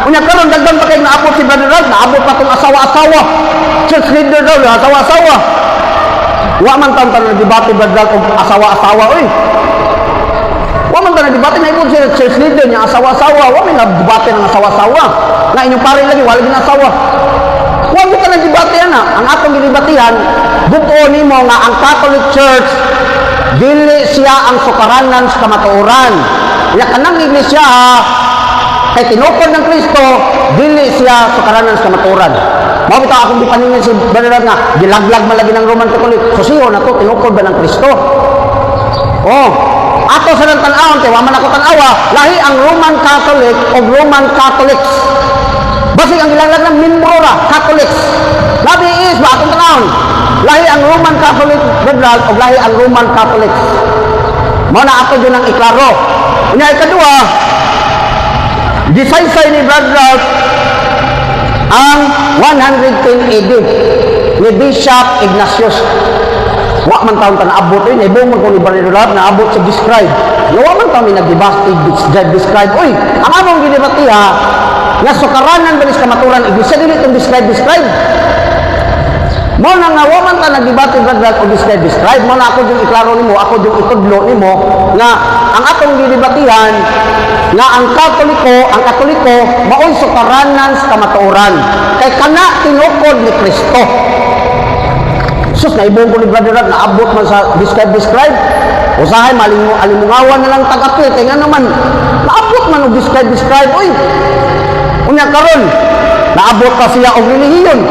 Speaker 2: Unya karon daghan pa kay naabot si Brother Ralph, naabot pa tong asawa-asawa. Church leader daw, asawa-asawa. Wa man taon taon nagdebate Brother Ralph og asawa-asawa oy. Wa man taon nagdebate na ibon siya church leader niya asawa-asawa, wa may nagdebate ng asawa-asawa. Nga inyong pare lagi wala gid asawa. Wa gyud ka nagdebate ana. Ang atong gidebatihan, buo nimo nga ang Catholic Church dili siya ang sukaranan sa kamatuoran. Nya kanang iglesia kay tinukod ng Kristo, dili siya sukaranan sa kamatuoran. Mao bitaw akong gipaningan si Brother nga gilaglag man lagi ng Roman Catholic. Susiho na to, tinukod ba ng Kristo? Oh. Ato sa nang tan-awon kay wa man ako tan-awa, lahi ang Roman Catholic o Roman Catholics. Basig ang gilanglag ng membro ra, Catholics. Labi is ba atong tan-awon? Lahi ang Roman Catholic, Brother, o lahi ang Roman Catholics. Mao na ato jud ang iklaro. Unya ikaduha, gisaysay ni Brother Ralph ang 110 AD ni Bishop Ignatius. Wa man taon ta naabot oy, naibong man ko ni Brother Ralph naabot sa describe. Nga wa man taon ni nagdebate describe. Oy, ang among gidebatiha nga sukaranan ba ni sa kamaturan iglesia, dili itong describe describe. Mao na nga wa man ta nagdebate, Brother Ralph, o describe describe. Mao na ako yung iklaro nimo, ako yung itudlo nimo nga ang atong gidebatihan nga ang Katoliko maoy sukaranan sa kamatuoran. Kay kana tinukod ni Kristo. Sus, naibong ko ni Brother Ralph, naabot man sa describe describe. Usahay malingo alimungawan na lang tag-apil kay nga naman naabot man og describe describe oy. Unya karon, naabot pa siya og relihiyon.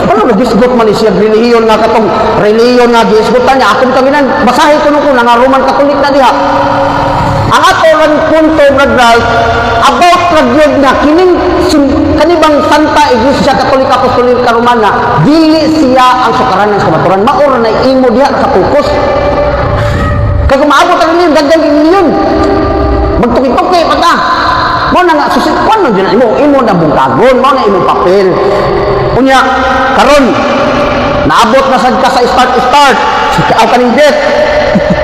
Speaker 2: Ano nagisgot man ni siya relihiyon nga katong relihiyon nga giisgutan niya akong taginan basahin ko ko nga Roman Catholic na diha. Ang ato lang punto, Brother Ralph, about ra gyud nga kining kanibang Santa Iglesia Katolika Apostolika Romana, dili siya ang sukaranan sa kamaturan. Mao ra na imo diha nakapokus. Kay kung maabot ang relihiyon, dagdag relihiyon. Magtuki-tuki pa ta. Mao na nga susit kuan man gyud na imo, imo na bungkagon, mao na imong papel. Unya karon naabot na sad ka sa start start. Aw kaning death.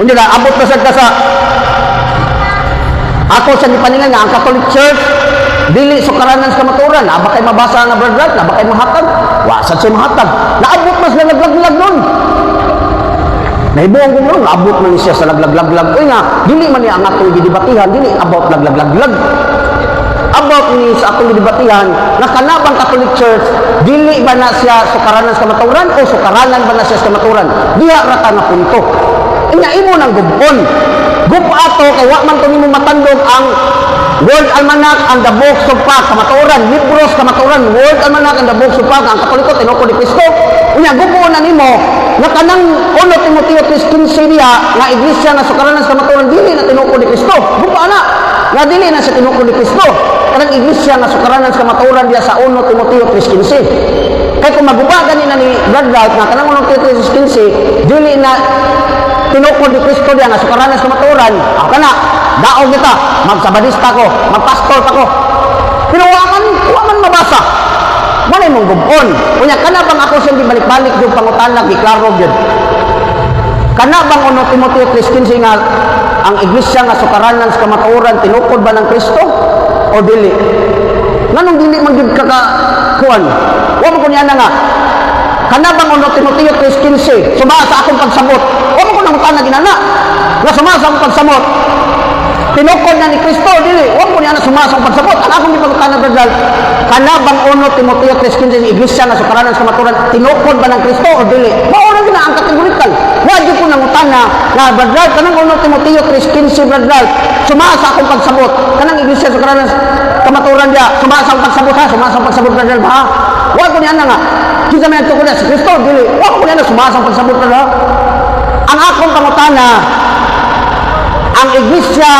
Speaker 2: Unya naabot na sad ka sa ako sa gipaningan nga ang Catholic Church dili sukaranan sa kamatuoran. Naa ba kay mabasa nga, Brother Ralph? Naa ba kay mahatag? Wa sad siya mahatag. Naabot mas na naglaglag nun. Nahibuong ko nga, naabot man ni siya sa laglag-laglag. Uy nga, dili man niya ang atong gidibatihan, dili about laglag-laglag. About ni sa atong gidibatihan, nga kanabang Catholic Church, dili ba na siya sukaranan sa kamatuoran o sukaranan ba na siya sa kamatuoran? Diha ra ta nga punto. Inya imo nang gubon. Gub ato kay wa man to nimo matandog ang World Almanac and the Books of Fact, kamatuoran, libros kamatuoran, World Almanac and the Books of Fact, ang Katoliko tinukod ni Kristo. Unya gubuon na nimo nga kanang 1 Timoteo 3:15 diha nga iglesia nga sukaranan sa kamatuoran dili na tinukod ni Kristo. Guba na nga dili na siya tinukod ni Kristo. Kanang iglesia nga sukaranan sa kamatuoran diha sa 1 Timoteo 3:15. Kay kung maguba gani na ni Brother Ralph nga kanang 1 Timoteo 3:15 dili na tinukod ni Kristo diha nga sukaranan sa kamatuoran, ako kana, daog kita, magsabadista ko, magpastor pa ko. Pero wa man mabasa. Mo na imong gubon. Unya kana bang ako siyang gibalik-balik yung pangutana, giklaro gyud. Kana bang 1 Timoteo 3:15 nga ang iglesia nga sukaranan sa kamatuoran tinukod ba ng Kristo o dili? Nganong dili man gyud ka ka kuan? Wa man ko niya na nga kana bang 1 Timoteo 3:15 suma sa akong pagsabot. Wa man ko nangutana ginana nga suma sa akong pagsabot. Tinukod na ni Kristo, dili. Wa ko niya na suma sa akong pagsabot. Ang akong gipangutana, Brother, kana bang 1 Timoteo 3:15 iglesia nga sukaranan sa kamatuoran tinukod ba ng Kristo o dili? Mao ra gyud na ang categorical. Wa jud ko nangutana nga, Brother, kanang 1 Timoteo 3:15, Brother, suma sa akong pagsabot. Kanang iglesia sukaranan sa kamatuoran diya, suma sa akong pagsabot ha, suma sa akong pagsabot, Brother, ha. Wa ko niya na nga kinsa may nagtukod niya, si Kristo, dili. Wa ko niya na suma sa akong pagsabot, Brother. Ang akong pangutana, ang iglesia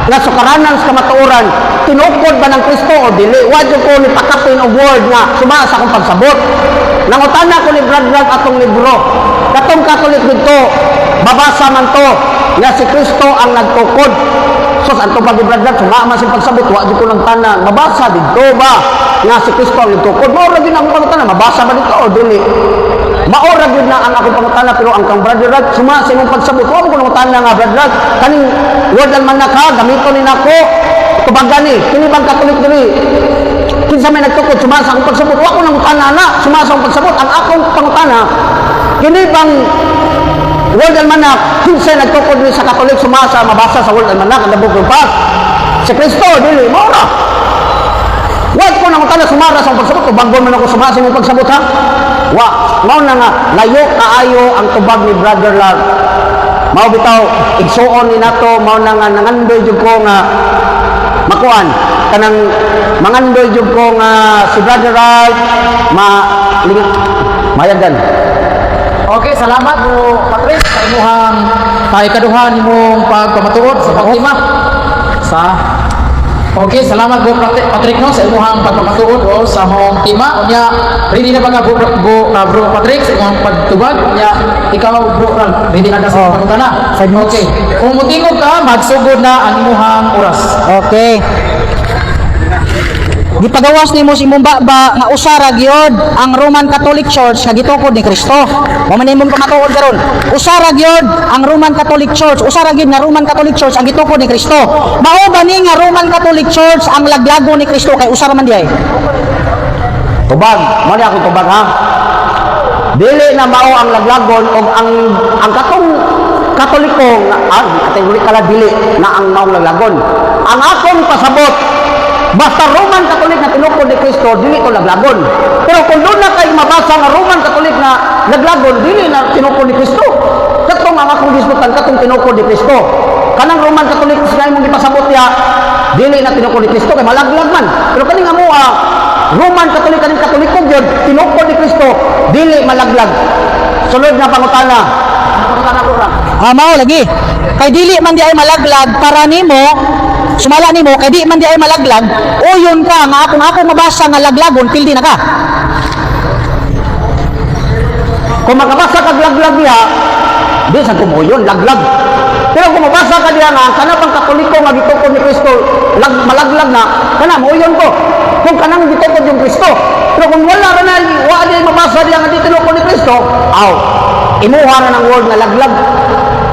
Speaker 2: nga sukaranan sa kamatuoran tinukod ba ng Kristo o dili? Wa jud ko ni pakapin og word nga suma sa akong pagsabot. Nangutana ko ni Brad Ralph atong libro, katong Catholic didto, babasa man to nga si Kristo ang nagtukod. Sus, anto pa ni Brad Ralph, suma man sa pagsabot. Wa jud ko nangtana mabasa didto ba nga si Kristo ang nagtukod. Mao ra gyud ang akong pangutana, mabasa ba didto o dili? Mao ra gyud na ang akong pangutana, pero ang kang Brother Ralph, suma sa imong pagsabot. Wa mo ko nangutana nga, Brother Ralph, kaning Word Almanac ha, gamiton ni nako tubagan ni kini bang Catholic diri, kinsa may nagtukod suma sa akong pagsabot. Wa ko nangutana na suma sa akong pagsabot. Ang akong pangutana, kini bang World Almanac, kinsa nagtukod ni sa Catholic suma sa mabasa sa World Almanac and the Book of Fact, si Kristo, dili? Mao ra. Wa ko nangutana sumara sa akong pagsabot. Tubagon man ako suma sa imong pagsabot ha. Wa mao na nga layo kaayo ang tubag ni Brother Ralph. Mao bitaw igsuon ni nato, mao na nga nangandoy jud ko nga makuan kanang mangandoy jud ko nga si Brother Ralph ma mayagan.
Speaker 1: Okay, salamat mo Patrice sa imuhang Ikaduha nimong pagpamatuod sa pagtima sa. Okay, salamat, Bro Patrick, no, sa imong pagpamatuod o sa imong tema. Unya, ready na ba ka, bro Patrick, sa imong pagtubag? Unya, ikaw, Bro Ralph, ready na ka sa
Speaker 3: Oh.
Speaker 1: pangutana?
Speaker 3: 5 minutes.
Speaker 1: Okay. Kung mutingog ka, magsugod na ang imong oras.
Speaker 3: Okay. Gipagawas nimo si imong baba nga usa ra gyud ang Roman Catholic Church nga gitukod ni Kristo. Mao man imong pamatuod karon. Usa ra gyud ang Roman Catholic Church, usa ra gyud nga Roman Catholic Church ang gitukod ni Kristo. Mao ba ni nga Roman Catholic Church ang laglago ni Kristo kay usa ra man diay?
Speaker 2: Tubag, mao ni akong tubag, ha. Dili na mao ang laglagon og ang katong Katoliko nga kategorikal dili na ang maong laglagon. Ang akong pasabot, basta Roman Catholic na tinukod ni Kristo, dili to laglagon. Pero kung doon na kay mabasa nga Roman Catholic na laglagon, dili na tinukod ni Kristo. Katong ang akong disputan, katong tinukod ni Kristo. Kanang Roman Catholic sa imong gipasabot ya, dili na tinukod ni Kristo kay malaglag man. Pero kaning amo Roman Catholic, kaning Katoliko gyud tinukod ni Kristo, dili malaglag. Sunod nga pangutana. Ang pangutana, bro Ralph.
Speaker 3: Ah, mao lagi. Kay dili man di ay malaglag para nimo, sumala nimo kay di man di ay malaglag, uyon ka nga akong ako mabasa nga laglagon, pildi na ka.
Speaker 2: Kung makabasa kag laglag diha, di sa kumuyon, laglag. Pero kung mabasa ka diha nga ang kanang Katoliko nga gitukod ni Kristo, malaglag na, kana muyon ko. Kung kanang gitukod yung Kristo. Pero kung wala ra na, wa di mabasa diha nga di tinukod ni Kristo, aw, imuha na ng word nga laglag.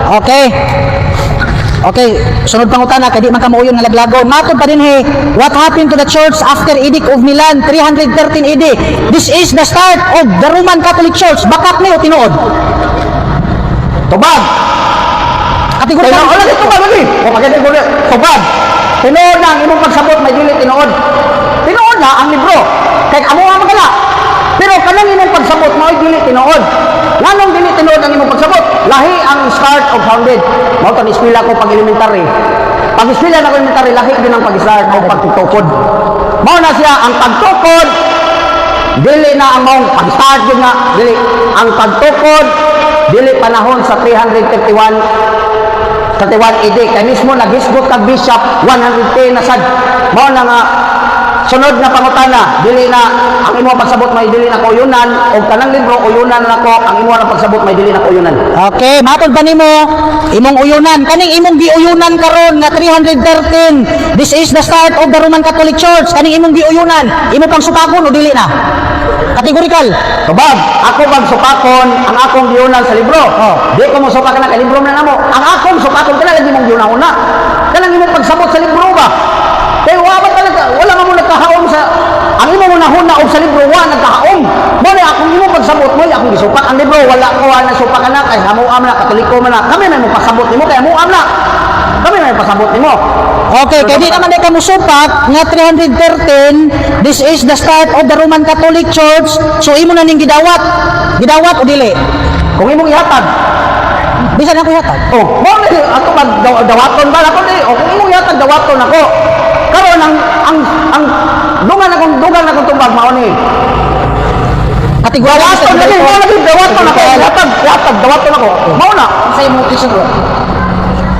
Speaker 3: Okay. Okay, sunod pangutana kay di man ka mauyon nga laglagon. Matod pa din he, what happened to the church after Edict of Milan 313 AD? This is the start of the Roman Catholic Church. Bakak ni o tinuod?
Speaker 2: Tubag.
Speaker 3: Kategorikal.
Speaker 2: Tinuod lagi, tubag lagi. O pagkategorya, tubag. Tinuod na ang imong pagsabot may dili tinuod. Tinuod na ang libro. Kay amo ang magala. Pero kanang imong pagsabot mao'y dili tinuod. Nganong dili tinuod ang imong pagsabot? Lahi ang start of founded. Mao to ni eskwela ko pag elementary. Pag eskwela na ko elementary, lahi din ang pag-start o pagtukod. Mao na siya ang pagtukod, dili na ang maong pag-start yun nga dili ang pagtukod, dili panahon sa 331 31 AD kay mismo naghisgot kag bishop 110 na sad. Mao na nga sunod na pangutana, dili na ang imo pagsabot may dili na kauyunan og kanang libro uyunan nako, ang imo ang pagsabot may dili na kauyunan.
Speaker 3: Okay, matod pa nimo imong uyunan, kaning imong giuyunan karon nga 313, this is the start of the Roman Catholic Church. Kaning imong giuyunan, imo pang supakon o dili na? Kategorikal.
Speaker 2: Tubag, ako bang supakon ang akong giunan sa libro?
Speaker 3: Oh.
Speaker 2: Di ko mo supak na kay libro na namo. Ang akong supakon kana lagi mong giunahuna. Kanang imong pagsabot sa libro ba? Kay wa ba talaga, wala man mo nagkahaom sa ang imong unahuna og sa libro, wa nagkahaom. Mo ni akong imong pagsabot mo, akong gisupak ang libro, wala ko na supak na kay hamuam na Katoliko man na. Kami may mo pasabot nimo kay hamuam na. Kami may pasabot nimo.
Speaker 3: Okay, kay di naman ka musupak nga 313, this is the start of the Roman Catholic Church. So imo na ning gidawat. Gidawat o dili?
Speaker 2: Kung imong ihatag,
Speaker 3: Bisan ako ihatag.
Speaker 2: Oh, mo ni ato mag dawaton ba ako ni? O kung imong ihatag, dawaton ako. Karon ang dungan akong tubag mao ni.
Speaker 3: Kategorikal.
Speaker 2: Dawaton lagi, mao lagi dawaton ako. Ihatag, ihatag dawaton ako. Mao na.
Speaker 1: Sa imong question, bro.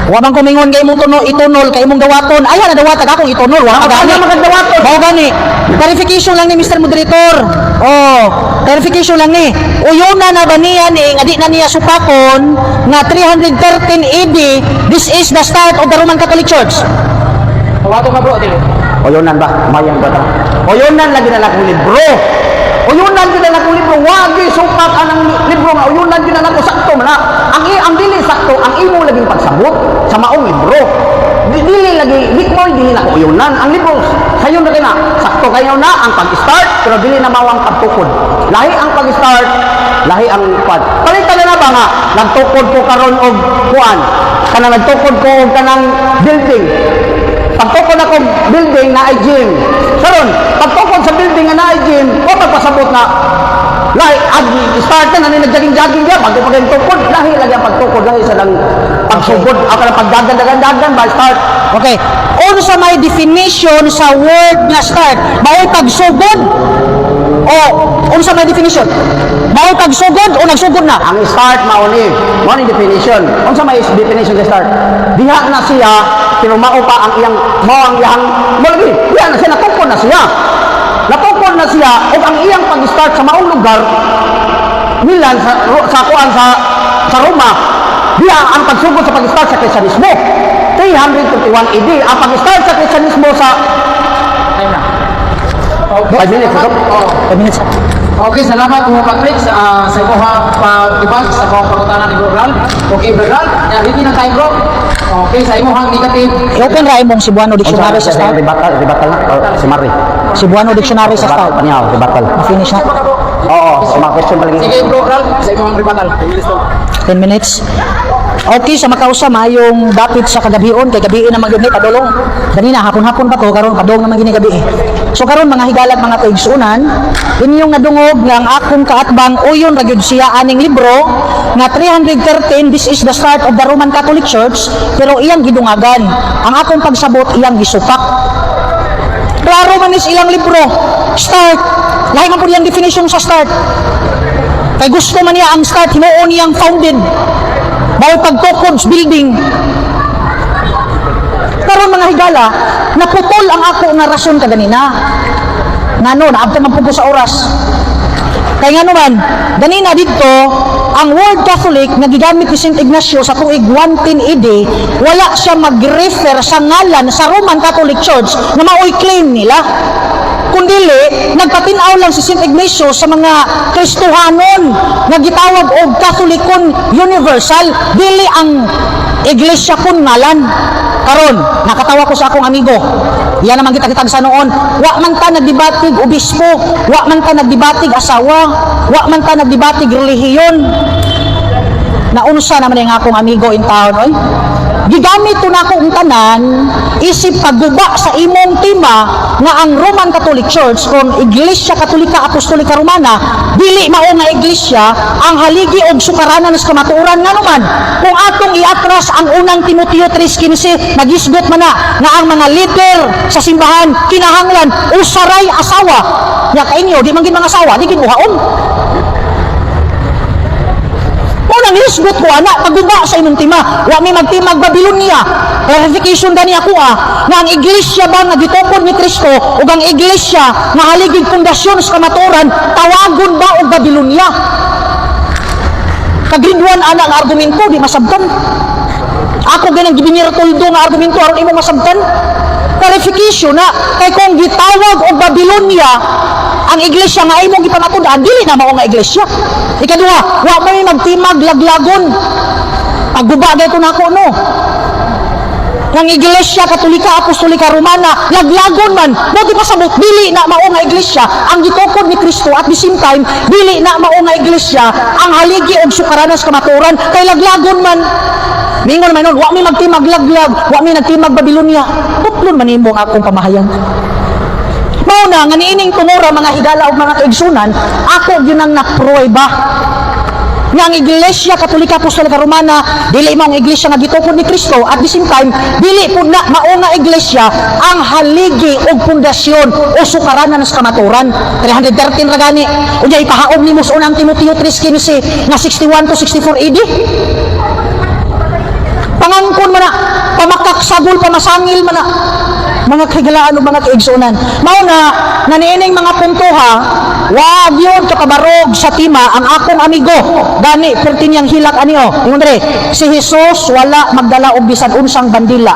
Speaker 3: Wa man kumingon kay imong tuno itunol kay imong dawaton. Ay na dawatag akong itunol, wa ka gani.
Speaker 2: Ako na magdawaton.
Speaker 3: Mao gani. Clarification lang ni Mr. Moderator. Oh, clarification lang ni. Uyuna na ba niya ni nga di na niya supakon nga 313 AD, this is the start of the Roman Catholic Church?
Speaker 1: Pawato ka, bro, dili.
Speaker 2: Uyunan ba? Mayan ba ta? Uyunan lagi na akong libro. Uyunan gyud na akong libro. Wagi supak anang libro nga uyunan gyud na ako, sakto man na. Ang dili sakto ang imo laging pagsabot sa maong libro. Dili lagi di mo dili na ko uyunan ang libro. Sayon na kay na. Sakto kayo na ang pag-start pero dili na mao ang pagtukod. Lahi ang pag-start, lahi ang kuan. Palitan na na ba nga nagtukod ko karon og kuan? Kanang nagtukod ko og kanang building. Pagtukod ako building na ay gym. Karon, pagtukod sa building nga na ay gym, o pagpasabot na lahi ag start na ni nagjogging-jogging diya bago pa kayong tukod, lahi lagi ang pagtukod, lahi sa lang pag Pagsugod, ako lang pagdagan-dagan-dagan ba start.
Speaker 3: Okay. Unsa may definition sa word nga start? Mao'y pagsugod o unsa may definition? Mao'y pagsugod o nagsugod na?
Speaker 2: Ang start mao ni, mao ni definition. Unsa may definition sa start? Diha na siya pero mao pa ang iyang mao ang iyang mo lagi. Diha na siya natukod na siya. Natukod na siya ug ang iyang pag-start sa maong lugar Milan sa kuan sa Roma. Diha ang pagsugod sa pag-start sa Kristiyanismo. 321 AD ang pag-start sa Kristiyanismo sa
Speaker 1: Time na.
Speaker 2: 5 minutes.
Speaker 1: Oo.
Speaker 3: 5 minutes.
Speaker 1: Okay, salamat Bro Patrick sa imuha pag-debate sa akong pangutana ni Bro Ral. Okay, Bro Ral, ya, ready na tayo, bro. Okay, sa imuhang negative.
Speaker 3: I-open ra imong Cebuano Dictionary sa start.
Speaker 2: Rebuttal, rebuttal na. Oh, si Mari.
Speaker 3: Cebuano Dictionary sa
Speaker 2: Rebuttal
Speaker 3: start.
Speaker 2: pa niya, rebuttal.
Speaker 3: Ma-finish na.
Speaker 2: Oo, sa mga question pa lagi.
Speaker 1: Sige, Bro Ral, sa imuhang rebuttal.
Speaker 3: 10 minutes. Okay, sa makausa maayong dapit sa kagabion kay gabi naman gyud ni padulong. Ganina hapon-hapon pa to, karon padulong naman gini gabi. So karon, mga higalag, mga kaigsuonan, inyong nadungog nga ang akong kaatbang uyon ra gyud siya aning libro nga 313, this is the start of the Roman Catholic Church, pero iyang gidungagan. Ang akong pagsabot, iyang gisupak. Klaro man is ilang libro. Start. Lahi man pud iyang definition sa start. Kay gusto man niya ang start, himuon niyang founded. Mao pagtukod sa building. Karon, mga higala, naputol ang ako nga rason kaganina. Ngano, naabtan man pud ko sa oras. Kay ngano man, ganina didto, ang word Catholic nga gigamit ni St. Ignacio sa tuig 110 AD, wala siya mag-refer sa ngalan sa Roman Catholic Church na maoy claim nila. Kundili, nagpatin-aw lang si St. Ignacio sa mga Kristohanon nga gitawag og Catholicon Universal, dili ang iglesia kun ngalan. Karon, nakatawa ko sa akong amigo. Yan naman kita kitag sa noon. Wa man ta nagdebatig obispo, wa man ta nagdebatig asawa, wa man ta nagdebatig relihiyon. Naunsa naman yung akong amigo in town, oy. Gigamit to nako ang tanan isip pagguba sa imong tema nga ang Roman Catholic Church kon Iglesia Katolika Apostolika Romana dili mao nga iglesia ang haligi og sukaranan sa kamatuoran. Ngano man, kung atong iatras ang Unang Timoteo 3:15, nagisgot man na nga ang mga leader sa simbahan kinahanglan usaray asawa nya. Kainyo di man gid mga asawa, di gid buhaon. Mao nang hisgot ko ana pagguba sa imong tema. Wa mi magtimag Babylonia. Clarification gani ako ah, nga ang iglesia ba nga gitukod ni Kristo ug ang iglesia nga haligig pundasyon sa kamatuoran, tawagon ba og Babylonia? Ka-grade 1 ana ang argumento, di masabtan. Ako ganang gibinir tuldo nga argumento aron imo masabtan. Clarification na kay kung gitawag og Babylonia ang iglesia nga imong gipamatud-an, dili na mao nga iglesia. Ikaduha, wa may magtimag laglagon. Pagguba gayud nako, no? Ang Iglesia Katolika Apostolika Romana laglagon man mo, di pasabot dili na mao nga iglesia ang gitukod ni Kristo. At the same time, dili na mao nga iglesia ang haligi og sukaranan sa kamatuoran kay laglagon man. Mingon man nun, wa mi magtimag laglag, wa mi nagtimag Babylonia. Putlon man nimo ang akong pamahayag. Mao na nga niining tumora, mga higala ug mga kaigsunan, ako gyud ang napruweba nga ang Iglesia Katolika Apostolika Romana dili mao ang iglesia nga gitukod ni Kristo. At the same time, dili pud na mao nga iglesia ang haligi og pundasyon o sukaranan sa kamatuoran. 313 ra gani. Unya ipahaog nimo sa Unang Timoteo 3:15 nga 61 to 64 AD. Pangangkon man na, pamakaksagol, pamasangil man na, mga kahigalaan o mga kaigsunan. Mao na nga niining mga punto ha, wa gyud kapabarog sa tema ang akong amigo. Gani perti niyang hilak ani o. Ingon diri, si Jesus wala magdala og bisan unsang bandila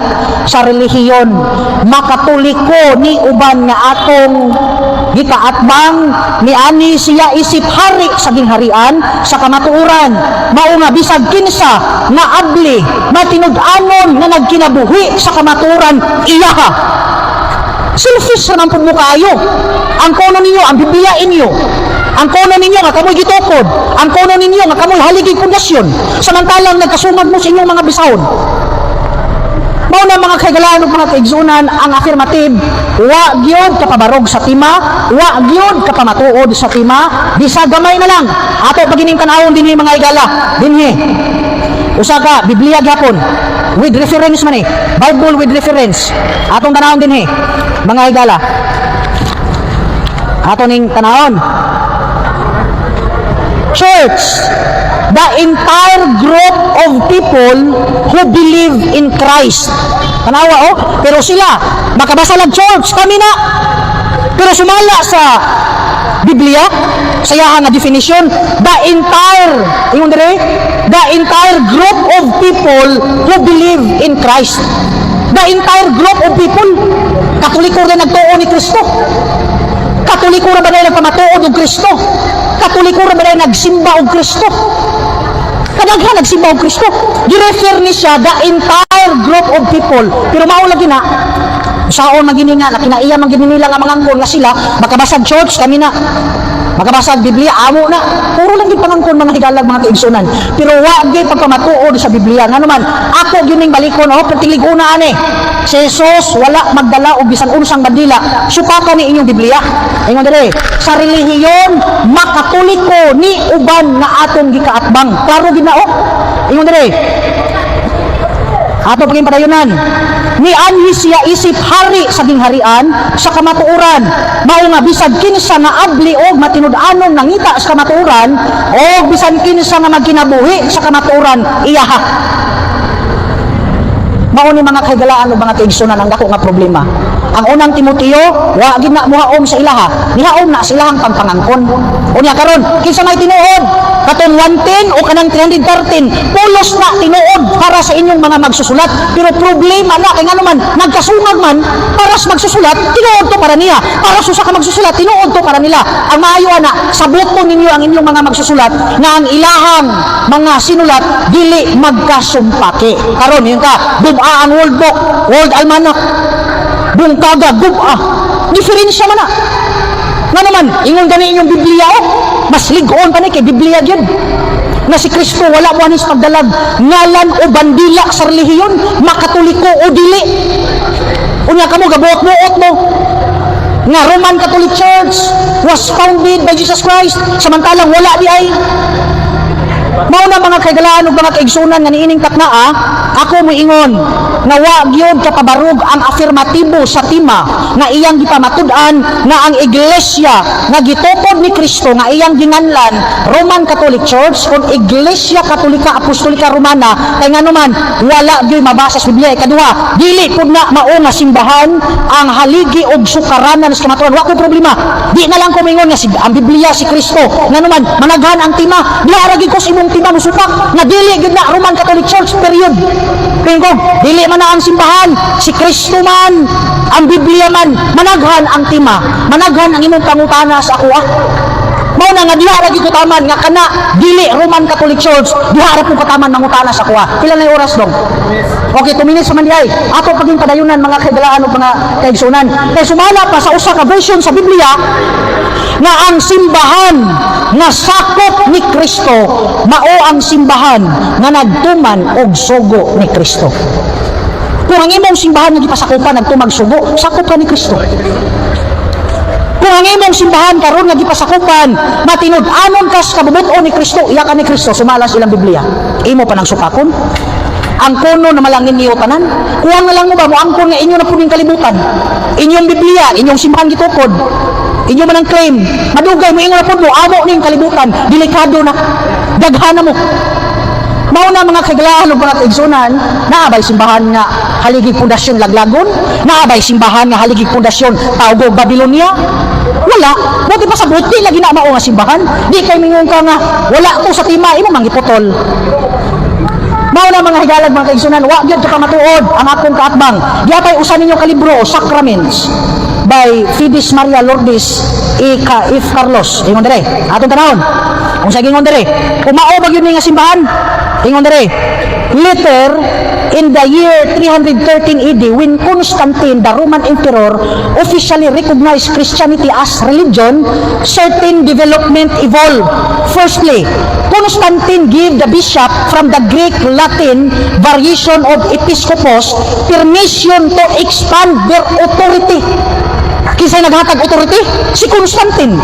Speaker 3: sa relihiyon. Makatoliko ni uban nga atong gikaatbang niani siya isip hari sa gingharian sa kamatuoran. Mao nga bisag kinsa nga abli matinud-anon nga nagkinabuhi sa kamatuoran, iya ka. Selfish naman pud mo kaayo. Ang kono ninyo, ang Biblia inyo. Ang kono ninyo nga kamoy gitukod. Ang kono ninyo nga kamoy haligig pundasyon. Samantalang nagkasungag mo sa inyong mga bisahon. Mao na, mga kahigalaan ug mga kaigsunan, ang affirmative, wa gyud kapabarog sa tema, wa gyud kapamatuod sa tema, bisag gamay na lang. Ato pagining tan-awon dinhi, mga higala, dinhi.
Speaker 1: Usa ka Biblia gyapon. With reference man eh. Bible with reference. Atong tanawon dinhi, mga higala. Ato ning tanawon. Church, the entire group of people who believe in Christ. Tanawa oh, pero sila makabasa lang, church, kami na. Pero sumala sa Biblia, sa iyaha nga definition, the entire, ingon dire, the entire group of people who believe in Christ. The entire group of people. Katoliko rin nagtuo ni Kristo? Katoliko ra ba na nagpamatuod og Kristo? Katoliko ra ba na nagsimba og Kristo? Kadaghan nagsimba og Kristo. Girefer ni siya the entire group of people. Pero mao lagi na saon man gini nga na kinaiya man gini nila nga mangangkon nga sila makabasag church, kami na, makabasag Biblia, amo na. Puro lang gid pangangkon, mga higalag, mga kaigsunan, pero wa gyud pagpamatuod sa Biblia. Ngano man ako gining balikon oh, pertilig una ani, si Jesus wala magdala og bisan unsang bandila. Supaka ni inyong Biblia. Ingon dire sa relihiyon makatoliko ni uban nga atong gikaatbang, klaro gid na oh. Ingon dire, ato paging padayunan. Ni anhi siya isip hari sa gingharian sa kamatuoran. Mao nga bisan kinsa nga abli og matinud-anong nangita sa kamatuoran og bisan kinsa nga magkinabuhi sa kamatuoran, iyaha. Mao ni, mga kahigalaan ug mga kaigsunan, ang dako nga problema. Ang Unang Timoteo, wa gid na muhaom sa ilaha. Nihaom na sa ilahang pagpangangkon. Unya karon, kinsa may tinuod? Katong 110 o kanang 313? Pulos na tinuod para sa inyong mga magsusulat. Pero problema na kay ngano man nagkasungag man para sa magsusulat, tinuod to para niya. Para sa usa ka magsusulat, tinuod to para nila. Ang maayo ana, sabuton ninyo ang inyong mga magsusulat nga ang ilahang mga sinulat dili magkasumpaki. Karon yun ka, gub-a ang World Book, World Almanac. Bungkaga, gub-a. Diferensya man na. Nga naman, ingon gani inyong Biblia oh, mas lig-on pa ni kay Biblia gyud. Nga si Kristo wala mo anis pagdalag ngalan o bandila sa relihiyon, makatoliko o dili. Unya kamo gabuot-buot mo nga Roman Catholic Church was founded by Jesus Christ, samantalang wala di ay. Mao na, mga kahigalaan ug mga kaigsunan, nga niining taknaa ako moingon nga wa gyud kapabarog ang afirmatibo sa tema nga iyang gipamatud-an nga ang iglesia nga gitukod ni Kristo nga iyang ginganlan Roman Catholic Church kon Iglesia Katolika Apostolika Romana, kay ngano man wala gyud mabasa sa Biblia. Ikaduha, dili pud na mao nga simbahan ang haligi og sukaranan sa kamatuoran. Wa ko problema, di na lang ko moingon nga si, ang Biblia, si Kristo, ngano man managhan ang tema. Diha ra gyud ko sa imong tema musupak nga dili gyud na Roman Catholic Church, period. Kaya dili man na ang simbahan, si Kristo man, ang Biblia man, managhan ang tema, managhan ang imong pangutana sa ako ah. Mao na nga diha ra gyud ko taman nga kana dili Roman Catholic Church, diha ra po kataman mangutana sa kuha. Pila na yung oras dong? Okay, 2 minutes man diay. Ato paging padayunan, mga kahigalaan ug mga kaigsunan. Kay sumala pa sa usa ka version sa Biblia nga ang simbahan nga sakop ni Kristo mao ang simbahan nga nagtuman og sugo ni Kristo. Kung ang imong simbahan nga gipasakupan nagtumag sugo, sakop ka ni Kristo. Kung ang imong simbahan karon nga gipasakupan, matinud-anon kas kabubut-on ni Kristo, iya ka ni Kristo, sumala sa ilang Biblia. Imo pa nang supakon. Ang kono na malangin niyo tanan. Kuwang na lang mo ba mo angkon nga inyo na puning kalibutan? Inyong Biblia, inyong simbahan gitukod. Inyo man ang claim. Madugay mo ingon na pud mo amo ning kalibutan, delikado na. Daghana mo. Mao na, mga kahigalaan ug mga kaigsunan, naa bay simbahan nga haligig pundasyon laglagon? Naa bay simbahan nga haligig pundasyon tawgog Babylonia? Wala. Buti pa sa buti lagi na mao nga simbahan. Di kay mingon ka nga wala to sa tima, imo mangiputol. Mao na, mga higalag, mga kaigsunan, wa gyud ka matuod ang akong kaatbang. Gihapay usa ninyo ka libro, Sacraments by Fides Maria Lourdes E. F. Carlos. Ingon dire. Atong tanawon. Kung sa ingon dire, kung mao ba gyud ni nga simbahan? Ingon dire. Later, in the year 313 AD, when Constantine, the Roman Emperor, officially recognized Christianity as religion, certain development evolved. Firstly, Constantine gave the bishop, from the Greek Latin variation of episcopos, permission to expand their authority. Kinsay naghatag authority? Si Constantine.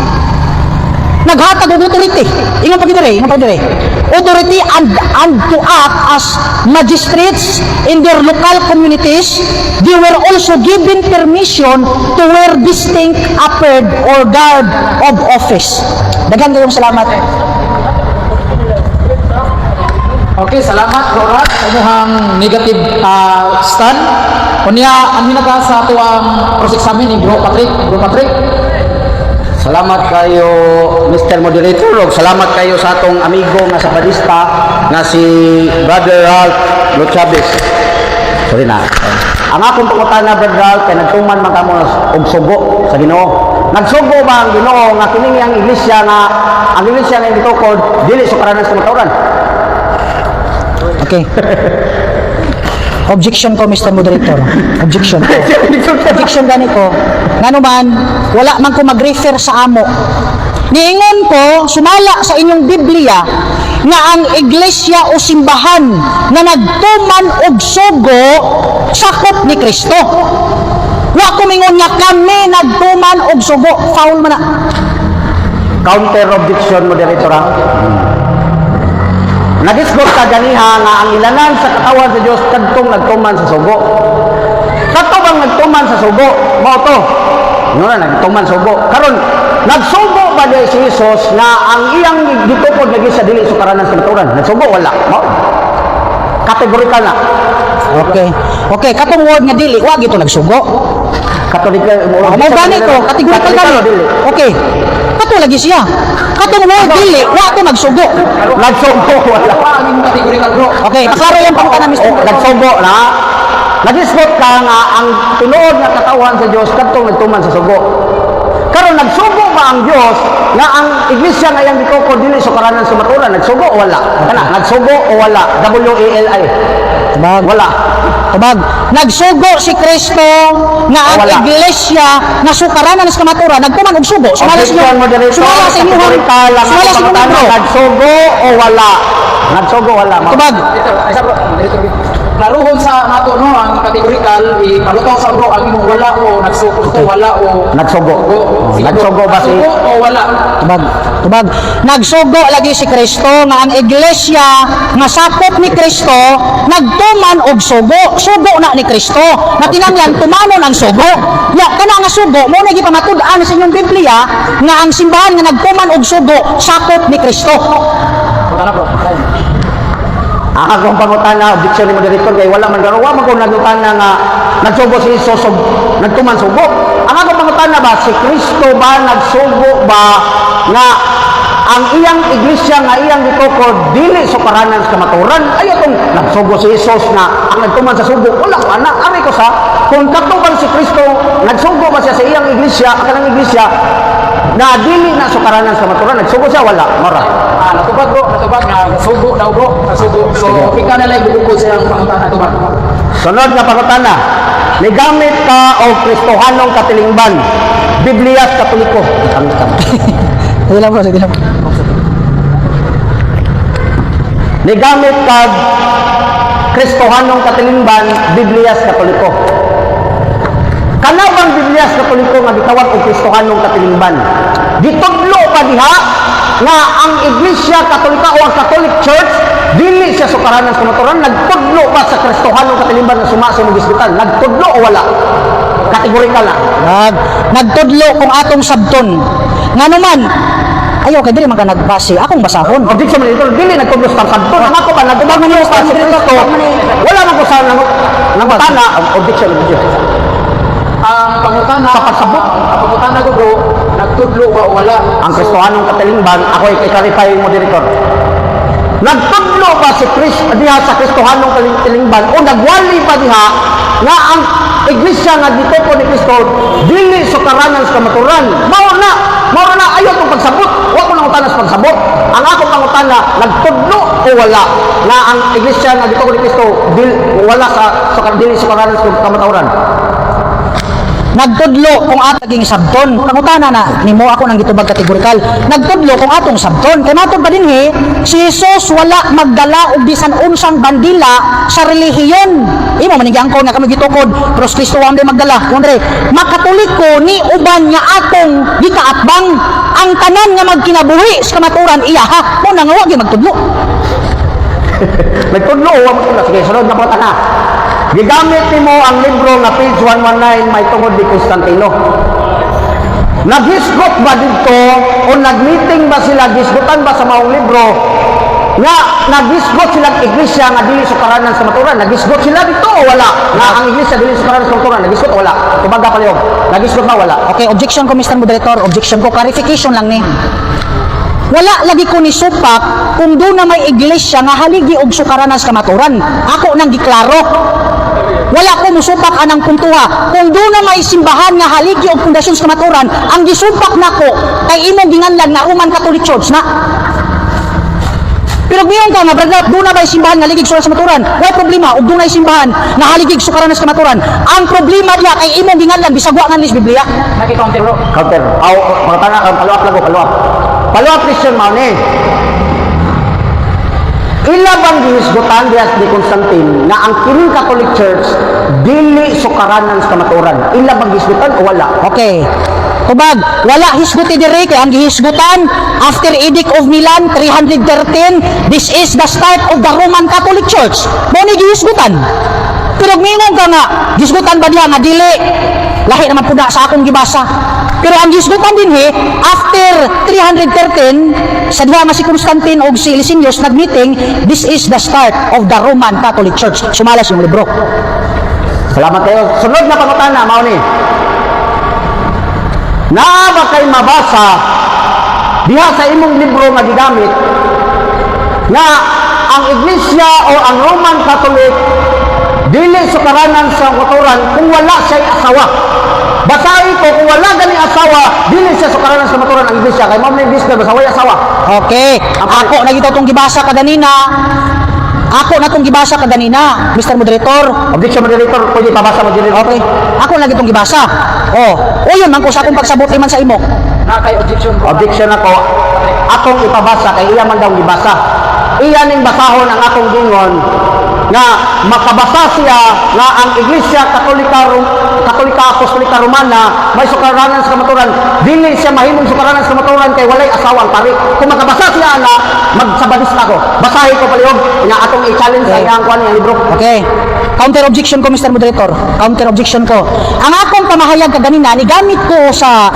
Speaker 3: Naghatag og authority. Ingon pa diri, ingon pa diri. Authority and to act as magistrates in their local communities. They were also given permission to wear distinct apparel or garb of office. Daghan kayong salamat.
Speaker 1: Okay, salamat, Bro Ralph, sa inyong negative stand. Unya, ang hinata sa atuang cross-examine ni Bro Patrick. Bro Patrick.
Speaker 2: Salamat kayo, Mr. Moderator, ug salamat kayo sa atong amigo nga Sabadista nga si Brother Ralph Luchabes. Sorry na. Ang akong pangutana, Brother Ralph, kay nagtuman man kamo og sugo sa Ginoo. Nagsugo ba ang Ginoo nga kini ang iglesia nga gitukod dili sukaranan sa kamatuoran?
Speaker 3: Okay. Objection ko, Mr. Moderator. Objection ko. Objection gani ko. Ngano man, wala man ko mag-refer sa amo. Niingon ko, sumala sa inyong Biblia, nga ang iglesia o simbahan nga nagtuman og sugo, sakop ni Kristo. Wa ko mingon nga kami nagtuman og sugo. Foul man na.
Speaker 2: Counter objection, Moderator, ha? Nagisgot ka ganiha nga ang ilanan sa katawan sa Dios kadtong nagtuman sa sugo. Kadto bang nagtuman sa sugo? Mao to. No na nagtuman sa sugo. Karon nagsugo ba di si Jesus nga ang iyang gitukod lagi sa dili sukaranan sa kamatuoran? Nagsugo wala? Mao. Categorical na.
Speaker 3: Okay. Okay, katong word nga dili, wa gito nagsugo.
Speaker 2: Categorical.
Speaker 3: Oh, mao gani ko, categorical gani.
Speaker 2: Dili.
Speaker 3: Okay. Kato lagi siya. Katong word dili, wa to nagsugo.
Speaker 2: Nagsugo wala?
Speaker 1: Ano ang imong categorical, bro?
Speaker 3: Okay, paklaro yung pangutana, Mr.
Speaker 2: Oh, nagsugo na. Nagisgot ka nga ang tinuod nga katawhan sa Dios kadtong nagtuman sa sugo. Karon nagsugo ba ang Dios nga ang iglesia nga iyang gitukod dili sukaranan sa kamatuoran? Nagsugo o wala? Kana, nagsugo o wala? WALI.
Speaker 3: Tubag.
Speaker 2: Wala.
Speaker 3: Tubag. Nagsugo si Kristo nga ang
Speaker 2: Wala.
Speaker 3: Iglesia nga sukaranan sa kamatuoran nagtuman og sugo. Sumala sa
Speaker 2: Objection,
Speaker 3: inyo.
Speaker 2: Moderator.
Speaker 3: Sumala sa inyo.
Speaker 2: Categorical ang
Speaker 3: Sumala sa
Speaker 2: akong
Speaker 3: inyo,
Speaker 2: pangutana.
Speaker 3: bro.
Speaker 2: Nagsugo o wala? Nagsugo wala? Mao.
Speaker 3: Tubag.
Speaker 1: Ito, isa, bro. Moderator. Klaruhon sa nato, no, ang categorical, ipalutaw sa bro ang imong wala o nagsugo, wala o
Speaker 2: Nagsugo. Oh,
Speaker 1: Sige, bro.
Speaker 2: nagsugo ba si
Speaker 1: Nagsugo o wala?
Speaker 3: Tubag. Tubag. Nagsugo lagi si Kristo nga ang iglesia nga sakop ni Kristo nagtuman og sugo. Sugo na ni Kristo. Na tinanglan tumanon ang sugo. Ya kana nga sugo mo na gipamatud-an sa inyong Biblia nga ang simbahan nga nagtuman og sugo sakop ni Kristo.
Speaker 1: Punta na, bro.
Speaker 2: Ang akong pangutana, objection ni Moderator, kay wala man garo, wa man ko nagutana nga nagsugo si Jesus og nagtuman sugo. Ang akong pangutana ba, si Kristo ba nagsugo ba nga ang iyang iglesia nga iyang gitukod dili sukaranan sa kamatuoran? Ayo tong nagsugo si Jesus nga ang nagtuman sa sugo, wala ko ana. Ari ko sa kung kadto bang si Kristo nagsugo ba siya sa iyang iglesia, ang kanang iglesia na dili na sukaranan sa kamatuoran? Nagsugo siya wala? Mora.
Speaker 1: Ah, natubag, bro, natubag nga nasugo daw, bro, nasugo. So, pika na lang bukod sa iyang pangutana, tubag.
Speaker 2: Sunod nga pangutana. Nigamit ka og Kristohanong katilingban, Biblias Katoliko.
Speaker 3: Sige lang, bro, sige lang.
Speaker 2: Nigamit ka Kristohanong katilingban, Biblias Katoliko. Kana bang Biblias Katoliko nga gitawag og Kristohanong katilingban, gitudlo pa diha nga ang Iglesia Katolika o ang Catholic Church dili siya sukaranan sa kamatuoran? Nagtudlo ba sa Kristohanong katilingban nga suma sa imong gisgutan? Nagtudlo o wala? Categorical na.
Speaker 3: Nagtudlo kung atong sabton. Ngano man, ayaw kay dili man ka nagbase, akong basahon.
Speaker 2: Objection, Moderator, dili nagtudlo sa sabton. Ang ako ba nagtudlo
Speaker 3: Tubag man ni
Speaker 2: pa si Kristo? Wala man ko sa nangutana. Objection, objection.
Speaker 1: Ang pangutana
Speaker 2: Sa pagsabot.
Speaker 1: Ang pangutana ko, bro, nagtudlo ba o wala?
Speaker 2: Ang Kristohanong katilingban, ako i-clarify, Moderator. Nagtudlo ba si Kristo diha sa Kristohanong katilingban o nagwali ba diha nga ang iglesia nga gitukod ni Kristo dili sukaranan sa kamatuoran? Mao na, mao na ayo tong pagsabot. Wa ko nangutana sa pagsabot. Ang ako pangutana, nagtudlo o wala nga ang iglesia nga gitukod ni Kristo dili wala sa dili sukaranan sa kamatuoran?
Speaker 3: Nagtudlo kung ataging sabton. Pangutana na nimo, ako nang gitubag kategorikal. Nagtudlo kung atong sabton. Kay matod pa dinhi, si Jesus wala magdala og bisan unsang bandila sa relihiyon. Imo man giangkon nga kami gitukod, pero si Kristo wa man magdala. Kung dre, makatoliko ni uban nga atong gikaatbang ang tanan nga magkinabuhi sa kamatuoran iyaha. Mo nang wa gyud magtudlo.
Speaker 2: Nagtudlo o wa magtudlo? Sige, sunod na pangutana. Gigamit nimo ang libro nga page 119 may tungod ni Constantino. Naghisgot ba dito o nagmeeting ba sila, gisgutan ba sa maong libro nga naghisgot sila ang iglesia nga dili sukaranan sa maturan? Naghisgot sila dito o wala? Nga ang iglesia dili sukaranan sa maturan, naghisgot o wala? Tubaga palihog. Naghisgot ba, wala?
Speaker 3: Okay, objection ko, Mr. Moderator, objection ko, clarification lang ni. Wala lagi ko ni supak kung doon na may iglesia nga haligi og sukaranan sa kamaturan. Ako nang giklaro. Wala ko musupak anang puntuha. Kung doon na may simbahan nga haligi og pundasyon sa kamaturan, ang gisupak nako kay imong ginganlan nga Roman Catholic Church na. Pero miyon ka nga, brother, doon na may simbahan nga haligig sukaranan sa kamaturan? Wala problema, ug doon na simbahan nga haligig sukaranan sa kamaturan. Ang problema diha kay imong ginganlan bisag wa nga ni Biblia.
Speaker 1: Naki-counter, bro.
Speaker 2: Counter. Aw, pangutana, ang follow up lang ko, follow up. Follow up question mao ni. Ila bang gihisgutan diha ni Constantine nga ang kining Catholic Church dili sukaranan sa kamatuoran? Ila bang gihisgutan o wala?
Speaker 3: Okay. Tubag, wala hisguti dire kay ang gihisgutan after Edict of Milan 313, this is the start of the Roman Catholic Church. Mao ni gihisgutan. Pero mingon ka nga, gisgutan ba diha nga dili? Lahi naman pud na sa akong gibasa. Pero ang gisgutan dinhi after 313 sa diha nga si Constantine og si Licinius nagmeeting, this is the start of the Roman Catholic Church. Sumalas yung libro.
Speaker 2: Salamat kayo. Sunod na pangutana mao ni. Naa ba kay mabasa diha sa imong libro nga gigamit nga ang iglesia o ang Roman Catholic dili sukaranan sa katuran kung wala siya'y asawa? Basahin ko kung wala gani asawa, dili siya sukaranan sa katuran ang iglesia kay mao man iglesia basta walay asawa.
Speaker 3: Okay. Ako na gito tong gibasa kaganina. Ako na tong gibasa kaganina, Mr. Moderator.
Speaker 2: Objection, moderator, pwede pabasa, moderator.
Speaker 3: Okay. Ako lagi tong gibasa. Oh, o yun man ko sa akong pagsabot man sa imo.
Speaker 1: Na kay objection, bro.
Speaker 2: Objection ako, akong ipabasa kay iya man daw gibasa. Iya ning basahon ang akong gingon nga makabasa siya nga ang Iglesia Katolika Katolika Apostolika Romana may sukaranan sa kamaturan, dili siya mahimong sukaranan sa kamaturan kay walay asawa ang pari. Kung makabasa siya ana, magsabadista ko. Basahin ko palihog nga atong i-challenge sa iyang kuan, iyang libro.
Speaker 3: Okay. Counter objection ko, Mr. Moderator. Counter objection ko. Ang akong pamahayag kaganina, ni gamit ko sa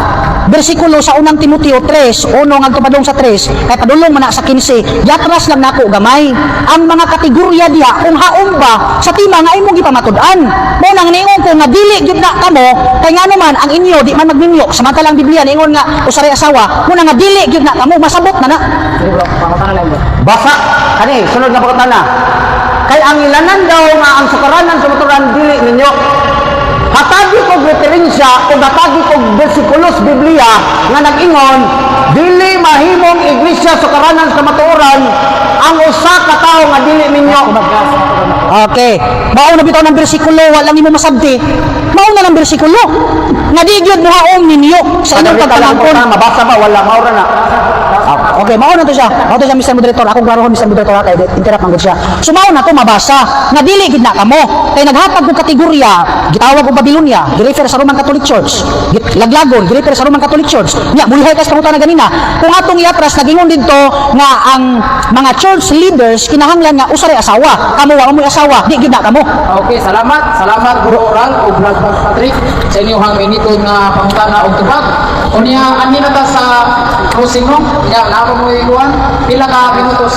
Speaker 3: bersikulo sa unang Timoteo 3, 1 ngadto padung sa 3, kay padulong man na sa 15, yatras lang nako gamay. Ang mga kategorya diha kung haom ba sa tema nga imong gipamatud-an. Mo nang niingon ko nga dili gyud na kamo kay ngano man ang inyo di man magminyo samantalang Biblia niingon nga usaray asawa, mo na nga dili gyud na kamo, masabot na na.
Speaker 1: Sige, bro, pangutana lang, bro.
Speaker 2: Basa kani sunod na pangutana. Kay ang ilanan daw nga ang sukaranan sa maturan dili ninyo. Hatagi kog referensya o hatagi kog bersikulos Biblia nga nag-ingon dili mahimong iglesia sukaranan sa matuoran ang usa ka tawo nga dili minyo.
Speaker 3: Okay. Mao na bitaw ng bersikulo, wala nimo masabti. Mao na ng bersikulo. Nga di gyud mohaom ninyo sa inyong pagpamangkon.
Speaker 2: Mabasa ba wala, maura na?
Speaker 3: Okay, mao na to siya. Mao to siya, Mr. Moderator. Akong klarohon, Mr. Moderator, ha, kay interrupt man gud siya. So mao na to mabasa nga dili gid na kamo. Kay naghatag og kategorya, gitawag og Babylonia, girefer sa Roman Catholic Church. Laglagon, girefer sa Roman Catholic Church. Nya mulihay ka sa pangutana ganina. Kung atong iatras nagingon didto nga ang mga church leaders kinahanglan nga usaray asawa. Kamo wa mo'y asawa, di gid na kamo.
Speaker 1: Okay, salamat. Salamat, Bro Oral ug Brad Patrick, sa inyong mainiton nga pangutana og tubag. Unya ani na ta sa closing, no? Nya naa mo ikuan pila ka minutos?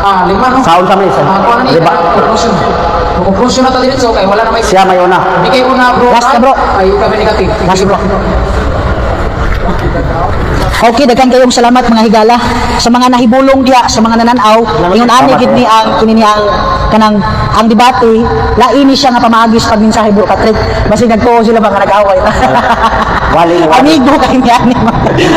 Speaker 1: Ah, lima, no?
Speaker 2: Saon sa may isa.
Speaker 1: Ah, kuan ni
Speaker 2: Riba.
Speaker 1: Conclusion. Conclusion na ta diretso kay wala na may
Speaker 2: Siya may una.
Speaker 1: Ikay una, bro.
Speaker 3: Last na, bro.
Speaker 1: Ay, ikaw negative.
Speaker 3: Last, bro. Okay, daghan kayong salamat, mga higala, sa mga nahibulong diha, sa mga nananaw. Ingon ani gid ni ang kini ni ang kanang Ang debate, lain ni siya nga pamaagi sa pagmensahe, Bro Patrick. Basig nagtuo sila ba nga nag-away.
Speaker 2: Wali, wali.
Speaker 3: Amigo kay niya ani.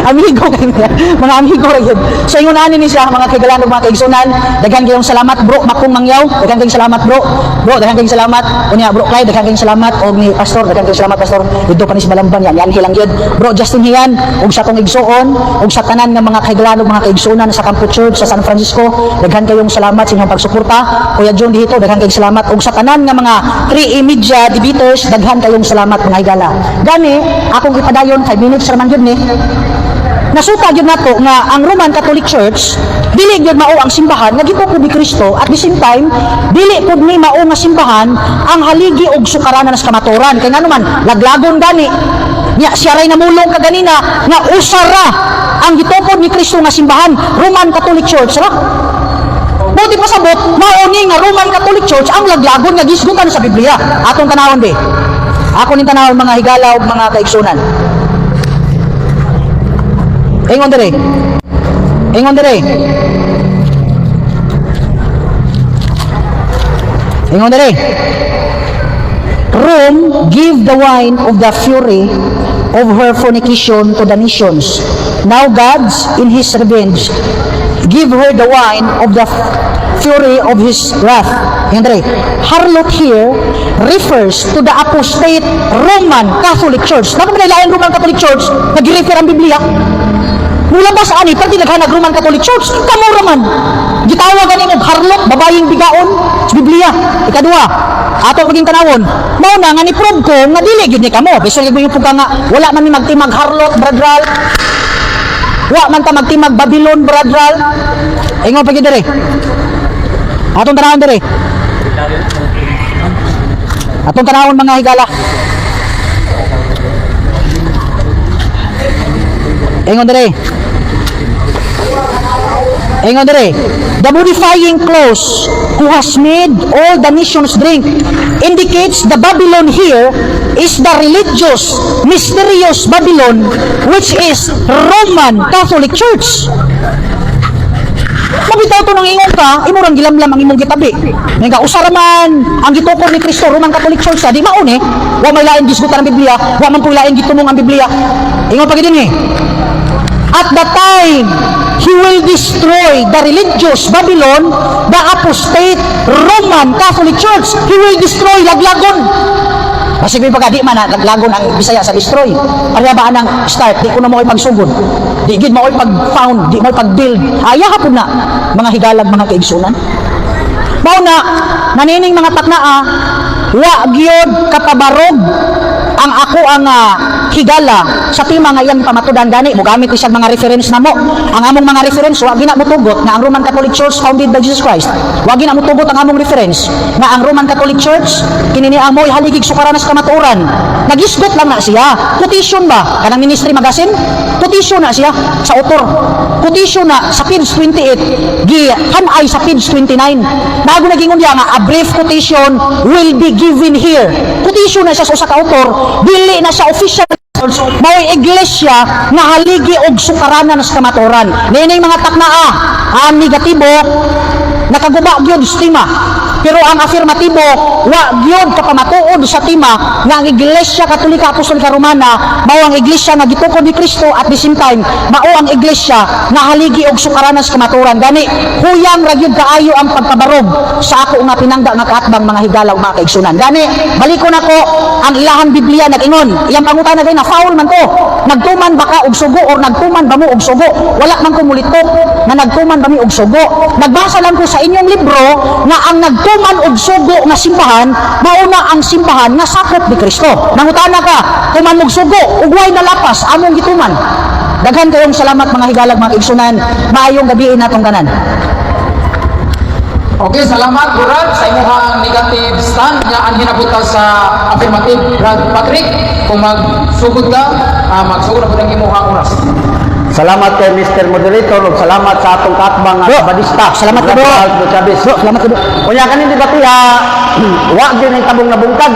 Speaker 3: Amigo kay niya. Mga amigo ra gyud. So ingon ani ni siya, mga kahigalaan ug mga kaigsunan. Daghan kayong salamat, Bro Makong Mangyaw. Daghan kayong salamat, bro. Bro, daghan kayong salamat. Unya, Bro Clyde, daghan kayong salamat og ni Pastor, daghan kayong salamat, Pastor. Didto pa ni sa Balamban yan. Yan lang gyud. Bro Justin Hian ug sa akong igsuon ug sa tanan nga mga kahigalaan ug mga kaigsunan sa Campo Church sa San Francisco, daghan kayong salamat sa inyong pagsuporta. Kuya John dito, daghan kayong salamat ug sa tanan nga mga 3E Media debaters, daghan kayong salamat, mga higala. Gani, akong ipadayon, 5 minutes ra man gyud ni. Nasuta gyud nato nga ang Roman Catholic Church dili gyud mao ang simbahan nga gitukod ni Kristo. At the same time, dili pud ni mao nga simbahan ang haligi og sukaranan sa kamatuoran, kay ngano man laglagon gani nya. Siya ray namulong kaganina nga usa ra ang gitukod ni Kristo nga simbahan, Roman Catholic Church ra. Buti pasabot, mao ni nga Roman Catholic Church ang laglagon nga gisgutan sa Biblia. Atong tanawon be. Ako ning tanawon, mga higala ug mga kaigsunan. Ingon dire. Ingon dire. Ingon dire. "Rome give the wine of the fury of her fornication to the nations. Now God's in his revenge give her the wine of the fury of his wrath." Ingon dire. "Harlot here refers to the apostate Roman Catholic Church." Nako man Roman Catholic Church, nag-refer ang Biblia. Mulabas ani, perti naghanag Roman Catholic Church, kamo raman. Gitawag gani og harlot, babayeng bigaon sa Biblia. Ikaduha, ato paging tanawon, mao na nga ni prove ko nga dili gyud ni kamo. Bisan gyud mo nga wala man mi magtimag harlot, Brad Ral. Wa man ta magtimag Babylon, Brad Ral. Ingon pa gyud diri. Atong tanawon diri. Atong tanawon, mga higala. Ingon diri. Ingon diri. "The modifying clause, 'who has made all the nations drink,' indicates the Babylon here is the religious, mysterious Babylon, which is Roman Catholic Church." Mabitaw to nang ingon ka, imo rang gilamlam ang imong gitabi. Nga ka usa ra man ang gitukod ni Kristo, Roman Catholic Church, di mao ni. Wa may lain gisgutan ang Biblia, wa man puy lain gitumong ang Biblia. Ingon pa gid eh. "At the time he will destroy the religious Babylon, the apostate Roman Catholic Church." He will destroy, laglagon. Basig may pagka di man na laglagon ang Bisaya sa destroy. Pareha ba anang start, di ko na mo pagsugod. Di gid mo pag-found, di mo pag-build. Aya hapon na, mga higalag, mga kaigsunan. Mao na nanining mga taknaa, wa gyud kapabarog ang ako ang higala sa tema nga iyang pamatudan. Gani mogamit isang mga reference namo. Ang among mga reference, wa gina motugot nga ang Roman Catholic Church founded by Jesus Christ. Wa gina motugot ang among reference nga ang Roman Catholic Church kini ni amoy haligig sukaranas kamatuoran. Nagisgot lang na siya, quotation ba kanang Ministry Magazine, quotation na siya sa author, quotation na sa page 28, gi hanay sa page 29. Bago naging niya nga "a brief quotation will be given here," quotation na siya sa usa ka author, dili na siya official. Mao'y iglesia nga haligi og sukaranan sa kamatuoran. Niining mga taknaa, ang negatibo nakaguba gyud sa tema. Pero ang afirmatibo, wa gyud kapamatuod sa tema nga ang Iglesia Katolika Apostolika Romana mao ang iglesia nga gitukod ni Kristo, at the same time mao ang iglesia nga haligi og sukaranan sa kamatuoran. Gani huyang ra gyud kaayo ang pagpabarog sa ako nga pinangga nga kaatbang, mga higala ug mga kaigsunan. Gani balikon ako ang ilahang Biblia nag-ingon. Iyang pangutana gay na foul man ko. Nagtuman ba ka og sugo or nagtuman ba mo og sugo? Wala man ko mulitok nga nagtuman ba mi og sugo. Nagbasa lang ko sa inyong libro nga ang nagtuman og sugo nga simbahan mao na ang simbahan nga sakop ni Kristo. Nangutana ka, tuman og sugo ug way nalapas among gituman. Daghan kayong salamat, mga higalag, mga igsunan. Maayong gabi natong tanan.
Speaker 1: Okay, salamat, Brad, sa imuhang negative stand nga anhin napunta sa affirmative. Brad Patrick, kung magsugod ka, magsugod na po ng imuhang oras.
Speaker 2: Salamat kay Mr. Moderator ug salamat sa atong kaatbang nga
Speaker 3: Bro,
Speaker 2: kabadista.
Speaker 3: salamat ka, bro.
Speaker 2: Aldo Chavez.
Speaker 3: Bro, salamat ka, bro.
Speaker 2: Unya kanin debate ha, wa gyud ning tabong nabungkag.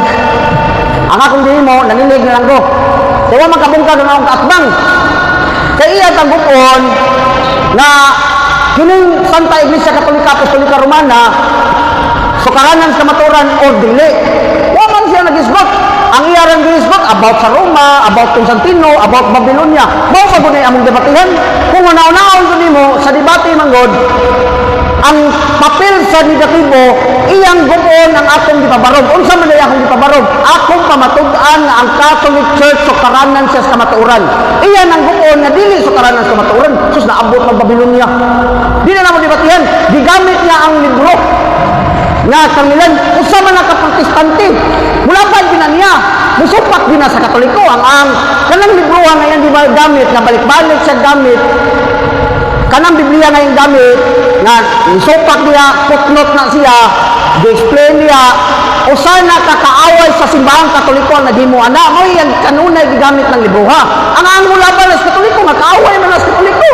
Speaker 2: Ang akong gihimo, nanginig na lang ko. Kay wa man kabungkag ang akong kaatbang. Kay iya tanggupon na kining Santa Iglesia Katolika Apostolika Romana Sukaranan sa kamatuoran or dili? Wa man siya nagisgot. Ang iya rang gihisgot about sa Roma, about Constantino, about Babylonia. Mao pa gud among debatihan. Kung una-unaon ko nimo sa debate manggod, ang papel sa negatibo, iyang gub-on ang atong gipabarog. Unsa man day akong gipabarog? Akong pamatud-an nga ang Catholic Church sukaranan siya sa kamatuoran. Iyan ang gub-on nga dili sukaranan sa kamatuoran. Sus, naabot mag Babylonia. Di na namo debatihan. Gigamit niya ang libro nga kanilan usa man ka Protestante. Mulabad din na niya, musupak din na sa Katoliko ang kanang libro nga iyang di ba gamit, nga balik-balik siya gamit, kanang Biblia nga iyang gamit nga misupak niya, footnote na siya, di-explain niya usa na kakaaway sa Simbahang Katoliko ang naghimo ana. Mao iyang kanunay gigamit ng libroha. Ang mulaban sa Katoliko nga kaaway man sa Katoliko.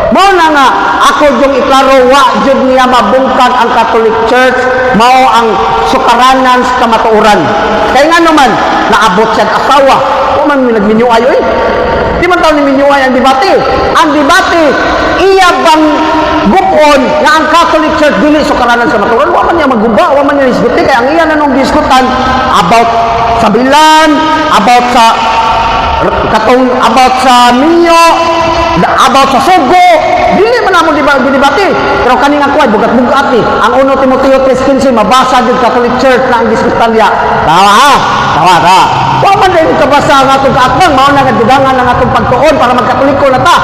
Speaker 2: Mao na nga ako yung iklaro, wa jud niya mabungkag ang Catholic Church mao ang sukaranan sa kamatuoran. Kay nga naman naabot siya asawa. Wa man mi nagminyo ayo eh. Di man taon ni minyo ay ang debate. Ang debate, iya bang gub-on nga ang Catholic Church dili sukaranan sa kamatuoran? Wa man niya maguba, wa man niya hisguti kay ang iya na nung gisgutan about sa Milan, about sa katong about sa minyo, about sa sugo, dili man namo di ba gidebate. Pero kaning ako ay bugat-bugat ni. Ang 1 Timoteo 3:15 mabasa jud Catholic Church na ang gisgutan niya. Tawa ha, tawa ta. Wa man din kabasa ang atong kaatbang. Mao na nga dugangan ang atong pagtuon para magkatoliko na ta.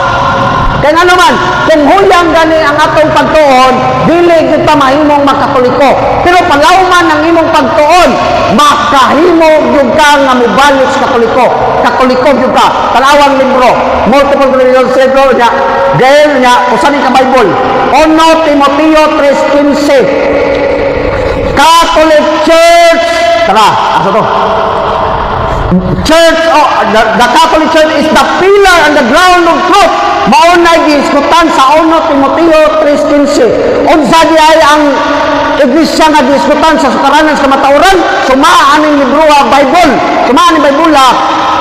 Speaker 2: Kaya nga naman, kung huyang gani ang atong pagtuon, dili kita mahimong makatoliko. Pero palawman ang imong pagtuon, makahimo gyud ka nga mobalik sa Katoliko. Katoliko gyud ka. Tanawang libro, multiple religions libro niya, gael niya, usa ni ka Bible. 1 Timoteo 3:15. Catholic Church, tara, asa to? Church, oh, the Catholic Church is the pillar and the ground of truth. Mao na gihisgutan sa 1 Timoteo 3:15. Unsa di ay ang iglesia nga gihisgutan sa sukaranan sa kamatuoran? Sumaa aning libro, Bible. Sumaa ning Bible,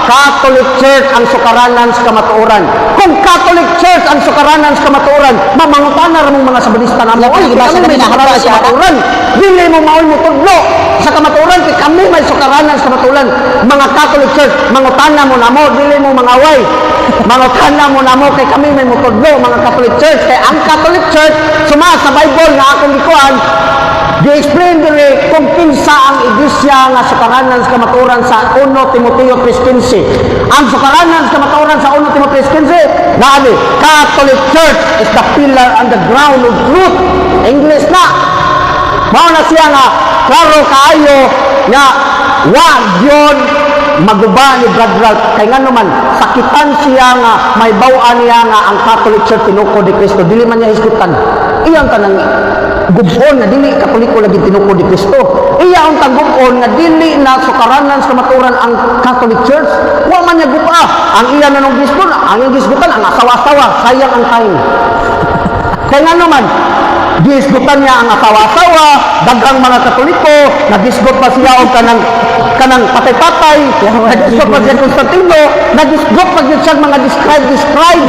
Speaker 2: Catholic Church ang sukaranan sa kamatuoran. Kung Catholic Church ang sukaranan sa kamatuoran, mamangutana ra mong mga Sabadista namo. Oy,
Speaker 3: Gibasa
Speaker 2: kami may
Speaker 3: kami na
Speaker 2: sukaranan sa
Speaker 3: siya,
Speaker 2: kamatuoran. Dili mo maoy mo tudlo sa kamatuoran kay kami may sukaranan sa kamatuoran. Mga Catholic Church, mangutana mo namo, dili mo mangaway. Mangutana mo namo kay kami may mutudlo, mga Catholic Church. Kay ang Catholic Church suma sa Bible nga akong gikuan, gi-explain diri kung kinsa ang iglesia nga sukaranan sa kamatuoran sa 1 Timoteo 3:15. Ang sukaranan sa kamatuoran sa 1 Timoteo 3:15 naani, Catholic Church is the pillar and the ground of truth. English na. Mao na siya nga klaro kaayo nga wa gyud maguba ni Brad Ralph kay ngano man sakitan siya nga may baw-an niya nga ang Catholic Church tinukod ni Kristo. Dili man niya hisgutan. Iyang tanang gub-on nga dili Katoliko lagi tinukod ni Kristo. Iya ang tagub-on nga dili na sukaranan sa kamatuoran ang Catholic Church. Wa man niya guba. Ang iya na nung gisgon, ang iyang gisgutan ang asawa-asawa. Sayang ang time. Kaya nga naman, gisgutan niya ang asawa-asawa, daghang mga Katoliko, nagisgot pa siya og kanang patay-patay, nagisgot pa siya Constantino, nagisgot pa gyud siya mga describe describe.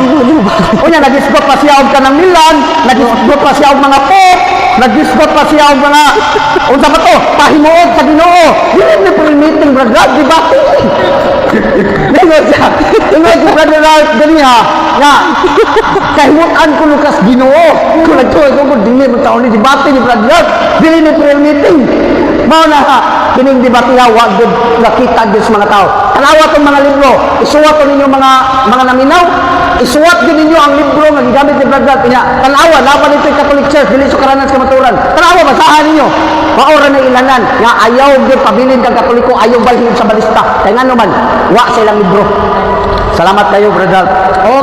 Speaker 2: Unya nagisgot pa siya og kanang Milan, nagisgot pa siya og mga pope, nagisgot pa siya og mga unsa ba to? Pahimuot sa Ginoo. Dili ni pre meeting, brother, di ba? Ingon siya, ingon si Brother Ralph ganiha, nga, kahimutan ko lukas Ginoo. Kung nagtuwa ko, dili mo taon ni debate ni Brother Ralph, dili ni prayer meeting. Mao na ha, kining debate ha, wa gud nakita gyud sa mga tao. Tanawa tong mga libro, isuwat to ninyo mga naminaw, isuwat gyud ninyo ang libro nga gigamit ni Brother Ralph. Inya, tanawa, laban ito yung Catholic Church, dili sukaranan sa kamatuoran. Tanawa, basahan ninyo. Mao ra na ilanan nga ayaw gyud pabilin kang Katoliko, ayaw balhin sa Sabadista. Kay ngano man, wa sa ilang libro. Salamat kayo, Brother Ralph.
Speaker 3: Okay.